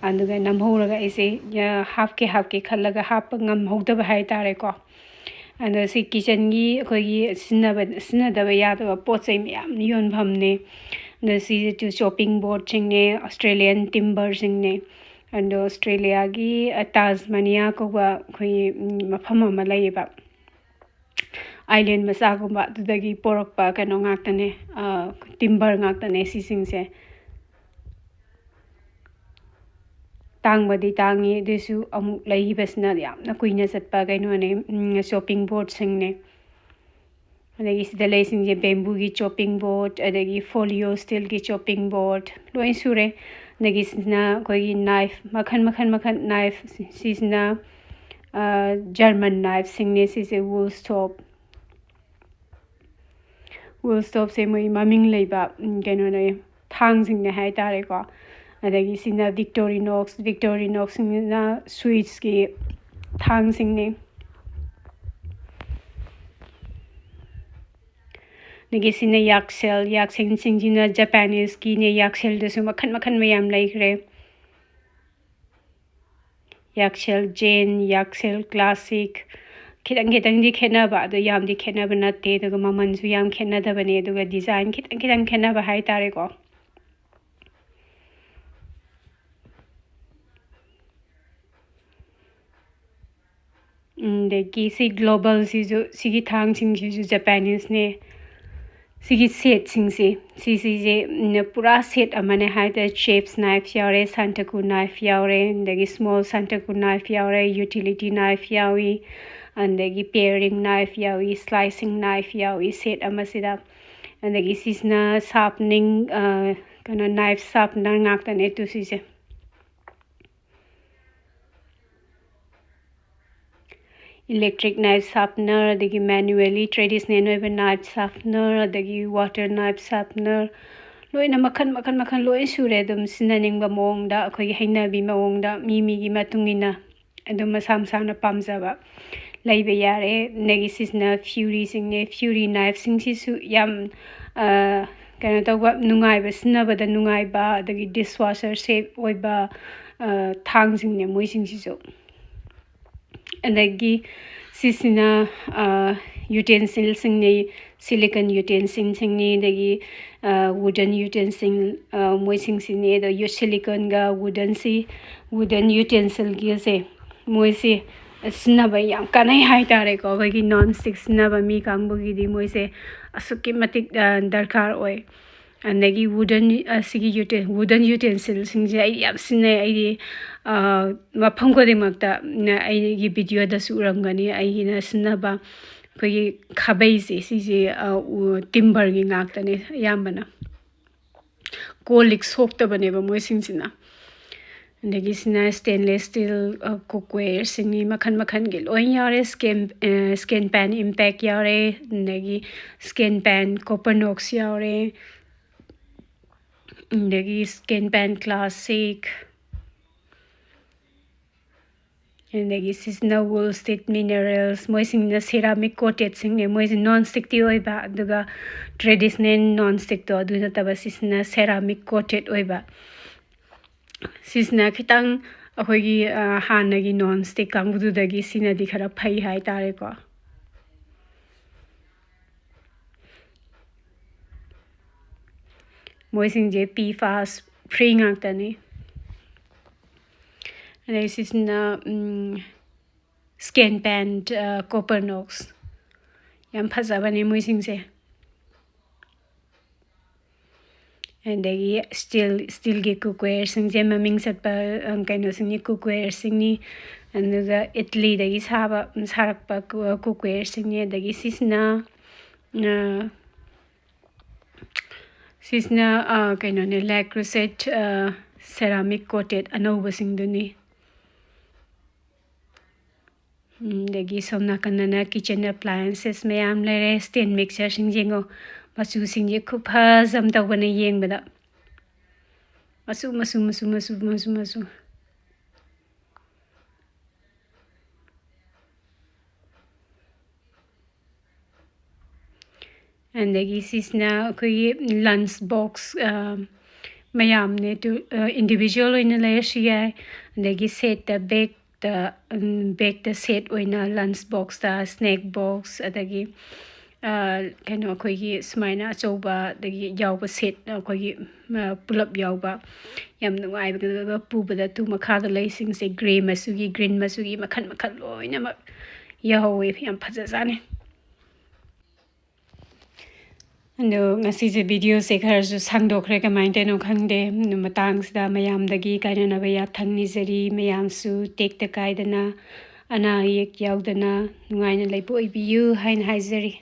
ꯑꯗꯨꯒ ꯅꯝꯍꯧꯔꯒ ꯑꯩꯁꯦ, ꯌꯥ-, ꯍꯥꯞꯀꯦ ꯍꯥꯞꯀꯦ ꯈꯜꯂꯒ ꯍꯥꯞꯄ ꯉꯝꯍꯧꯗꯕ ꯍꯥꯏꯇꯥꯔꯦꯀꯣ꯫ ꯑꯗꯣ ꯁꯤ kitchen ꯒꯤ ꯑꯩꯈꯣꯏꯒꯤ ꯁꯤꯖꯤꯟꯅꯕ, ꯁꯤꯖꯤꯟꯅꯗꯕ ꯌꯥꯗꯕ ꯄꯣꯠ ꯆꯩ ꯃꯌꯥꯝ ꯌꯣꯟꯐꯝꯅꯦ꯫ ꯑꯗꯣ ꯁꯤꯁꯦ chopping board ꯁꯤꯡꯅꯦ, Australian timber ꯁꯤꯡꯅꯦ꯫ ꯑꯗꯣ Australia ꯒꯤ, ꯑ, Tasmania ꯀꯧꯕ ꯑꯩꯈꯣꯏꯒꯤ, ꯎꯝ, ꯃꯐꯝ ꯑꯃ ꯂꯩꯌꯦꯕ, island ꯃꯆꯥꯒꯨꯝꯕ, ꯑꯗꯨꯗꯒꯤ ꯄꯣꯔꯛꯄ ꯀꯩꯅꯣ ꯉꯥꯛꯇꯅꯦ, ꯑ, timber ꯉꯥꯛꯇꯅꯦ ꯁꯤꯁꯤꯡꯁꯦ꯫ ꯇꯥꯡꯕꯗꯤ ꯇꯥꯡꯉꯤ, ꯑꯗꯨꯏꯁꯨ ꯑꯃꯨꯛ ꯂꯩꯈꯤꯕꯁꯤꯅ ꯌꯥꯝꯅ ꯀꯨꯏꯅ ꯆꯠꯄ ꯀꯩꯅꯣꯅꯦ, ꯎꯝ, chopping board ꯁꯤꯡꯅꯦ꯫ ꯑꯗꯒꯤ ꯁꯤꯗ ꯂꯩꯁꯤꯡꯁꯦ bamboo ꯒꯤ chopping board, ꯑꯗꯒꯤ Folio steel ꯒꯤ chopping board, ꯂꯣꯏ ꯁꯨꯔꯦ꯫ ꯑꯗꯒꯤ ꯁꯤꯅ ꯑꯩꯈꯣꯏꯒꯤ knife ꯃꯈꯜ, ꯃꯈꯜ, ꯃꯈꯜ knife꯫ ꯁꯤꯁꯤꯅ, ꯑ, German knife ꯁꯤꯡꯅꯦ꯫ ꯁꯤꯁꯦ Woolstop꯫ Woolstop ꯁꯦ ꯃꯣꯏ ꯃꯃꯤꯡ ꯂꯩꯕ, ꯎꯝ, ꯀꯩꯅꯣꯅꯦ, ꯊꯥꯡꯁꯤꯡꯅꯦ ꯍꯥꯏꯇꯥꯔꯦꯀꯣ꯫ ꯑꯗꯒꯤ ꯁꯤꯅ Victorinox, Victorinox ꯁꯤꯡꯁꯤꯅ sweets ꯀꯤ ꯊꯥꯡꯁꯤꯡꯅꯦ꯫ ꯑꯗꯒꯤ ꯁꯤꯅ ꯌꯥꯛꯁꯦꯜ, ꯌꯥꯛꯁꯦꯜꯁꯤꯡꯁꯤꯅ Japanese ꯀꯤꯅꯦ꯫ ꯌꯥꯛꯁꯦꯜꯗꯁꯨ ꯃꯈꯜ ꯃꯈꯜ ꯃꯌꯥꯝ ꯂꯩꯈ꯭ꯔꯦ꯫ ꯌꯥꯛꯁꯦꯜ Jain, ꯌꯥꯛꯁꯦꯜ classic, ꯈꯤꯇꯪ ꯈꯤꯇꯪꯗꯤ ꯈꯦꯠꯅꯕ, ꯑꯗꯣ ꯌꯥꯝꯗꯤ ꯈꯦꯠꯅꯕ ꯅꯠꯇꯦ꯫ ꯑꯗꯨꯒ ꯃꯃꯜꯁꯨ ꯌꯥꯝ ꯈꯦꯠꯅꯗꯕꯅꯦ꯫ ꯑꯗꯨꯒ design ꯈꯤꯇꯪ ꯈꯤꯇꯪ ꯈꯦꯠꯅꯕ ꯍꯥꯏꯇꯥꯔꯦꯀꯣ꯫ ꯑꯗꯒꯤ ꯁꯤ ꯒ꯭ꯂꯣꯕꯜꯁꯤꯁꯨ, ꯁꯤꯒꯤ ꯊꯥꯡꯁꯤꯡꯁꯤꯁꯨ ꯖꯄꯥꯅꯤꯁꯅꯦ꯫ ꯁꯤꯒꯤ ꯁꯦꯠꯁꯤꯡꯁꯦ, ꯁꯤꯁꯤꯁꯦ, ꯎꯝ, ꯄꯨꯔꯥ ꯁꯦꯠ ꯑꯃꯅꯦ ꯍꯥꯏꯇꯥꯔꯦ꯫ ꯆꯦꯐꯁ ꯅꯥꯏꯐ ꯌꯥꯎꯔꯦ, ꯁꯥꯟꯇꯀꯨ ꯅꯥꯏꯐ ꯌꯥꯎꯔꯦ, ꯑꯗꯒꯤ ꯁ꯭ꯃꯣꯜ ꯁꯥꯟꯇꯀꯨ ꯅꯥꯏꯐ ꯌꯥꯎꯔꯦ, ꯌꯨꯇꯤꯂꯤꯇꯤ ꯅꯥꯏꯐ ꯌꯥꯎꯏ, ꯑꯗꯒꯤ ꯄꯦꯔꯤꯡ ꯅꯥꯏꯐ ꯌꯥꯎꯏ, ꯁ꯭ꯂꯥꯏꯁꯤꯡ ꯅꯥꯏꯐ ꯌꯥꯎꯏ ꯁꯦꯠ ꯑꯃꯁꯤꯗ꯫ ꯑꯗꯒꯤ ꯁꯤꯁꯤꯅ ꯁꯥꯔꯄꯅꯤꯡ, ꯑ, ꯀꯩꯅꯣ, ꯅꯥꯏꯐ ꯁꯥꯔꯄꯅꯔ ꯉꯥꯛꯇꯅꯦ ꯇꯨ ꯁꯤꯁꯦ꯫ ꯏꯂꯦꯛꯇ꯭ꯔꯤꯛ ꯅꯥꯏꯐ ꯁꯥꯔꯄꯅꯔ, ꯑꯗꯒꯤ ꯃꯦꯅꯨꯋꯦꯂꯤ ꯇ꯭ꯔꯦꯗꯤꯁꯅꯦꯜ ꯑꯣꯏꯕ ꯅꯥꯏꯐ ꯁꯥꯔꯄꯅꯔ, ꯑꯗꯒꯤ ꯋꯥꯇꯔ ꯅꯥꯏꯐ ꯁꯥꯔꯄꯅꯔ, ꯂꯣꯏꯅ ꯃꯈꯜ, ꯃꯈꯜ, ꯃꯈꯜ ꯂꯣꯏ ꯁꯨꯔꯦ꯫ ꯑꯗꯨꯝ ꯁꯤꯖꯤꯟꯅꯅꯤꯡꯕ ꯃꯑꯣꯡꯗ, ꯑꯩꯈꯣꯏꯒꯤ ꯍꯩꯅꯕꯤ ꯃꯑꯣꯡꯗ, ꯃꯤ ꯃꯤꯒꯤ ꯃꯇꯨꯡ ꯏꯟꯅ ꯑꯗꯨꯝ ꯃꯁꯥ ꯃꯁꯥꯅ ꯄꯥꯝꯖꯕ ꯂꯩꯕ ꯌꯥꯔꯦ꯫ ꯑꯗꯒꯤ ꯁꯤꯁꯤꯅ ꯐ꯭ꯌꯨꯔꯤꯁꯤꯡꯅꯦ꯫ ꯐ꯭ꯌꯨꯔꯤ ꯅꯥꯏꯐꯁꯤꯡꯁꯤꯁꯨ ꯌꯥꯝ, ꯑ, ꯀꯩꯅꯣ ꯇꯧꯕ, ꯅꯨꯡꯉꯥꯏꯕ, ꯁꯤꯖꯤꯟꯅꯕꯗ ꯅꯨꯡꯉꯥꯏꯕ, ꯑꯗꯒꯤ ꯗꯤꯁꯋꯥꯁꯔ ꯁꯦꯞ ꯑꯣꯏꯕ, ꯑ, ꯊꯥꯡꯁꯤꯡꯅꯦ ꯃꯣꯏꯁꯤꯡꯁꯤꯁꯨ꯫ ꯑꯗꯒꯤ ꯁꯤꯁꯤꯅ, ꯑ, ꯌꯨꯇꯦꯟꯁꯤꯜꯁꯤꯡꯅꯦ, ꯁꯤꯂꯤꯀꯟ ꯌꯨꯇꯦꯟꯁꯤꯜꯁꯤꯡꯅꯤ, ꯑꯗꯒꯤ, ꯑ, ꯋꯨꯗꯟ ꯌꯨꯇꯦꯟꯁꯤꯜ, ꯑ, ꯃꯣꯏꯁꯤꯡꯁꯤꯅꯤ꯫ ꯑꯗꯣ ꯌꯨ-, ꯁꯤꯂꯤꯀꯟꯒ ꯋꯨꯗꯟꯁꯤ, ꯋꯨꯗꯟ ꯌꯨꯇꯦꯟꯁꯤꯜꯒꯤꯁꯦ, ꯃꯣꯏꯁꯦ ꯁꯤꯖꯤꯟꯅꯕ ꯌꯥꯝ ꯀꯥꯟꯅꯩ ꯍꯥꯏꯇꯥꯔꯦꯀꯣ꯫ ꯑꯩꯈꯣꯏꯒꯤ ꯅꯣꯟ ꯁ꯭ꯇꯤꯛ ꯁꯤꯖꯤꯟꯅꯕ ꯃꯤ ꯀꯥꯡꯕꯨꯒꯤꯗꯤ ꯃꯣꯏꯁꯦ ꯑꯁꯨꯛꯀꯤ ꯃꯇꯤꯛ, ꯑ, ꯗꯔꯀꯥꯔ ꯑꯣꯏ꯫ ꯑꯗꯒꯤ ꯋꯨꯗꯟ, ꯑ, ꯁꯤꯒꯤ ꯌꯨꯇꯦꯟ-, ꯋꯨꯗꯟ ꯌꯨꯇꯦꯟꯁꯤꯜꯁꯤꯡꯁꯦ ꯑꯩ ꯌꯥꯝ ꯁꯤꯖꯤꯟꯅꯩ꯫ ꯑꯩꯗꯤ, ꯑ, ꯃꯐꯝ ꯈꯨꯗꯤꯡꯃꯛꯇ, ꯅ-, ꯑꯩꯒꯤ ꯚꯤꯗꯤꯑꯣꯗꯁꯨ ꯎꯔꯝꯒꯅꯤ ꯑꯩꯒꯤꯅ ꯁꯤꯖꯤꯟꯅꯕ ꯑꯩꯈꯣꯏꯒꯤ ꯈꯥꯕꯩꯁꯦ, ꯁꯤꯁꯦ, ꯑ, ꯎ-, ꯇꯤꯝꯕꯔꯒꯤ ꯉꯥꯛꯇꯅꯦ ꯑꯌꯥꯝꯕꯅ꯫ ꯀꯣꯜ ꯂꯤꯛ ꯁꯣꯛꯇꯕꯅꯦꯕ ꯃꯣꯏꯁꯤꯡꯁꯤꯅ꯫ ꯑꯗꯒꯤ ꯁꯤꯅ ꯁ꯭ꯇꯦꯟꯂꯦꯁ ꯁ꯭ꯇꯤꯜ, ꯑ, ꯀꯨꯛꯋꯦꯌꯔꯁꯤꯡꯅꯤ, ꯃꯈꯜ ꯃꯈꯜꯒꯤ ꯂꯣꯏ ꯌꯥꯎꯔꯦ꯫ ꯁ꯭ꯀꯦꯟ-, ꯑ, ꯁ꯭ꯀꯦꯟ ꯄꯦꯟ ꯏꯝꯄꯦꯛ ꯌꯥꯎꯔꯦ, ꯑꯗꯒꯤ ꯁ꯭ꯀꯦꯟ ꯄꯦꯟ ꯀꯣꯄꯔ ꯅꯣꯛꯁ ꯌꯥꯎꯔꯦ, ꯑꯗꯒꯤ ꯁ꯭ꯀꯦꯟ ꯄꯦꯟ ꯀ꯭ꯂꯥꯁꯤꯛ, ꯑꯗꯒꯤ ꯁꯤꯁꯤꯅ ꯋꯨꯜ ꯁ꯭ꯇꯤꯛ ꯃꯤꯅꯔꯦꯜꯁ, ꯃꯣꯏꯁꯤꯡꯅ ꯁꯦꯔꯥꯃꯤꯛ ꯀꯣꯇꯦꯠꯁꯤꯡꯅꯦ꯫ ꯃꯣꯏꯁꯦ ꯅꯣꯟ ꯁ꯭ꯇꯤꯛꯇꯤ ꯑꯣꯏꯕ, ꯑꯗꯨꯒ ꯇ꯭ꯔꯦꯗꯤꯁꯅꯦꯜ ꯅꯣꯟ ꯁ꯭ꯇꯤꯛꯇꯣ ꯑꯗꯨ ꯅꯠꯇꯕ, ꯁꯤꯁꯤꯅ ꯁꯦꯔꯥꯃꯤꯛ ꯀꯣꯇꯦꯠ ꯑꯣꯏꯕ꯫ ꯁꯤꯁꯤꯅ ꯈꯤꯇꯪ ꯑꯩꯈꯣꯏꯒꯤ, ꯑ, ꯍꯥꯟꯅꯒꯤ ꯅꯣꯟ ꯁ꯭ꯇꯤꯛ ꯀꯥꯡꯕꯨꯗꯨꯗꯒꯤ ꯁꯤꯅꯗꯤ ꯈꯔ ꯐꯩ ꯍꯥꯏꯇꯥꯔꯦꯀꯣ꯫ ꯃꯣꯏꯁꯤꯡꯁꯦ ꯄꯤ ꯐꯥꯁ ꯐ꯭ꯔꯤ ꯉꯥꯛꯇꯅꯤ꯫ ꯑꯗꯩ ꯁꯤꯁꯤꯅ, ꯎꯝ, Scan Pan, ꯑ, Copper Knox꯫ ꯌꯥꯝ ꯐꯖꯕꯅꯦ ꯃꯣꯏꯁꯤꯡꯁꯦ꯫ ꯑꯗꯒꯤ steel, steelꯒꯤ cookwareꯁꯤꯡꯁꯦ ꯃꯃꯤꯡ ꯆꯠꯄ, ꯑ, ꯀꯩꯅꯣꯁꯤꯡꯅꯤ, cookwareꯁꯤꯡꯅꯤ꯫ ꯑꯗꯨꯒ ꯏꯠꯂꯤꯗꯒꯤ ꯁꯥꯕ, ꯁꯥꯔꯛꯄ coo-, cookwareꯁꯤꯡꯅꯤ꯫ ꯑꯗꯒꯤ ꯁꯤꯁꯤꯅ, ꯑ, ꯁꯤꯁꯤꯅ, ꯑ, ꯀꯩꯅꯣꯅꯦ, Le Creuset, ꯑ, ceramic coated ꯑꯅꯧꯕꯁꯤꯡꯗꯨꯅꯤ꯫ ꯎꯝ, ꯑꯗꯒꯤ ꯁꯣꯝ ꯅꯥꯀꯟꯗꯅ kitchen appliances ꯃꯌꯥꯝ ꯂꯩꯔꯦ꯫ Stand mixerꯁꯤꯡ ꯌꯦꯡꯉꯣ, ꯃꯆꯨꯁꯤꯡꯁꯦ ꯈꯨꯐꯖ ꯑꯃ ꯇꯧꯕꯅꯦ ꯌꯦꯡꯕꯗ꯫ ꯃꯆꯨ, ꯃꯆꯨ, ꯃꯆꯨ, ꯃꯆꯨ, ꯃꯆꯨ, ꯃꯆꯨ꯫ ꯑꯗꯒꯤ ꯁꯤꯁꯤꯅ ꯑꯩꯈꯣꯏꯒꯤ lunch box, ꯑ, ꯃꯌꯥꯝꯅꯦ, ꯑꯗꯨ, ꯑ, individual ꯑꯣꯏꯅ ꯂꯩꯔꯁꯨ ꯌꯥꯏ꯫ ꯑꯗꯒꯤ setꯇ, bagꯇ, ꯎꯝ, bagꯇ set ꯑꯣꯏꯅ lunch boxꯇ, snack box, ꯑꯗꯒꯤ, ꯑ, ꯀꯩꯅꯣ, ꯑꯩꯈꯣꯏꯒꯤ ꯁꯨꯃꯥꯏꯅ ꯑꯆꯧꯕ, ꯑꯗꯒꯤ ꯌꯥꯎꯕ set, ꯑꯩꯈꯣꯏꯒꯤ, ꯑ, ꯄꯨꯂꯞ ꯌꯥꯎꯕ ꯌꯥꯝ ꯅꯨꯡꯉꯥꯏꯕ ꯄꯨꯕꯗ꯫ ꯇꯨ ꯃꯈꯥꯗ ꯂꯩꯁꯤꯡꯁꯦ grey ꯃꯆꯨꯒꯤ, green ꯃꯆꯨꯒꯤ ꯃꯈꯜ ꯃꯈꯜ ꯂꯣꯏꯅꯃꯛ ꯌꯥꯎꯍꯧꯋꯦ꯫ ꯌꯥꯝ ꯐꯖꯖꯥꯠꯅꯤ꯫ ꯑꯗꯣ ꯉꯁꯤꯁꯦ videoꯁꯦ ꯈꯔꯁꯨ ꯁꯥꯡꯗꯣꯛꯈ꯭ꯔꯦ, ꯀꯃꯥꯏꯅ ꯇꯧꯔꯤꯅꯣ ꯈꯪꯗꯦ꯫ ꯑꯗꯨ ꯃꯇꯥꯡꯁꯤꯗ ꯃꯌꯥꯝꯗꯒꯤ ꯀꯥꯏꯅꯅꯕ ꯌꯥꯊꯪ ꯅꯤꯖꯔꯤ꯫ ꯃꯌꯥꯝꯁꯨ ꯇꯦꯛꯇ ꯀꯥꯏꯗꯅ, ꯑꯅꯥ ꯑꯌꯦꯛ ꯌꯥꯎꯗꯅ ꯅꯨꯡꯉꯥꯏꯅ ꯂꯩꯕ ꯑꯣꯏꯕꯤꯌꯨ ꯍꯥꯏꯅ ꯍꯥꯏꯖꯔꯤ꯫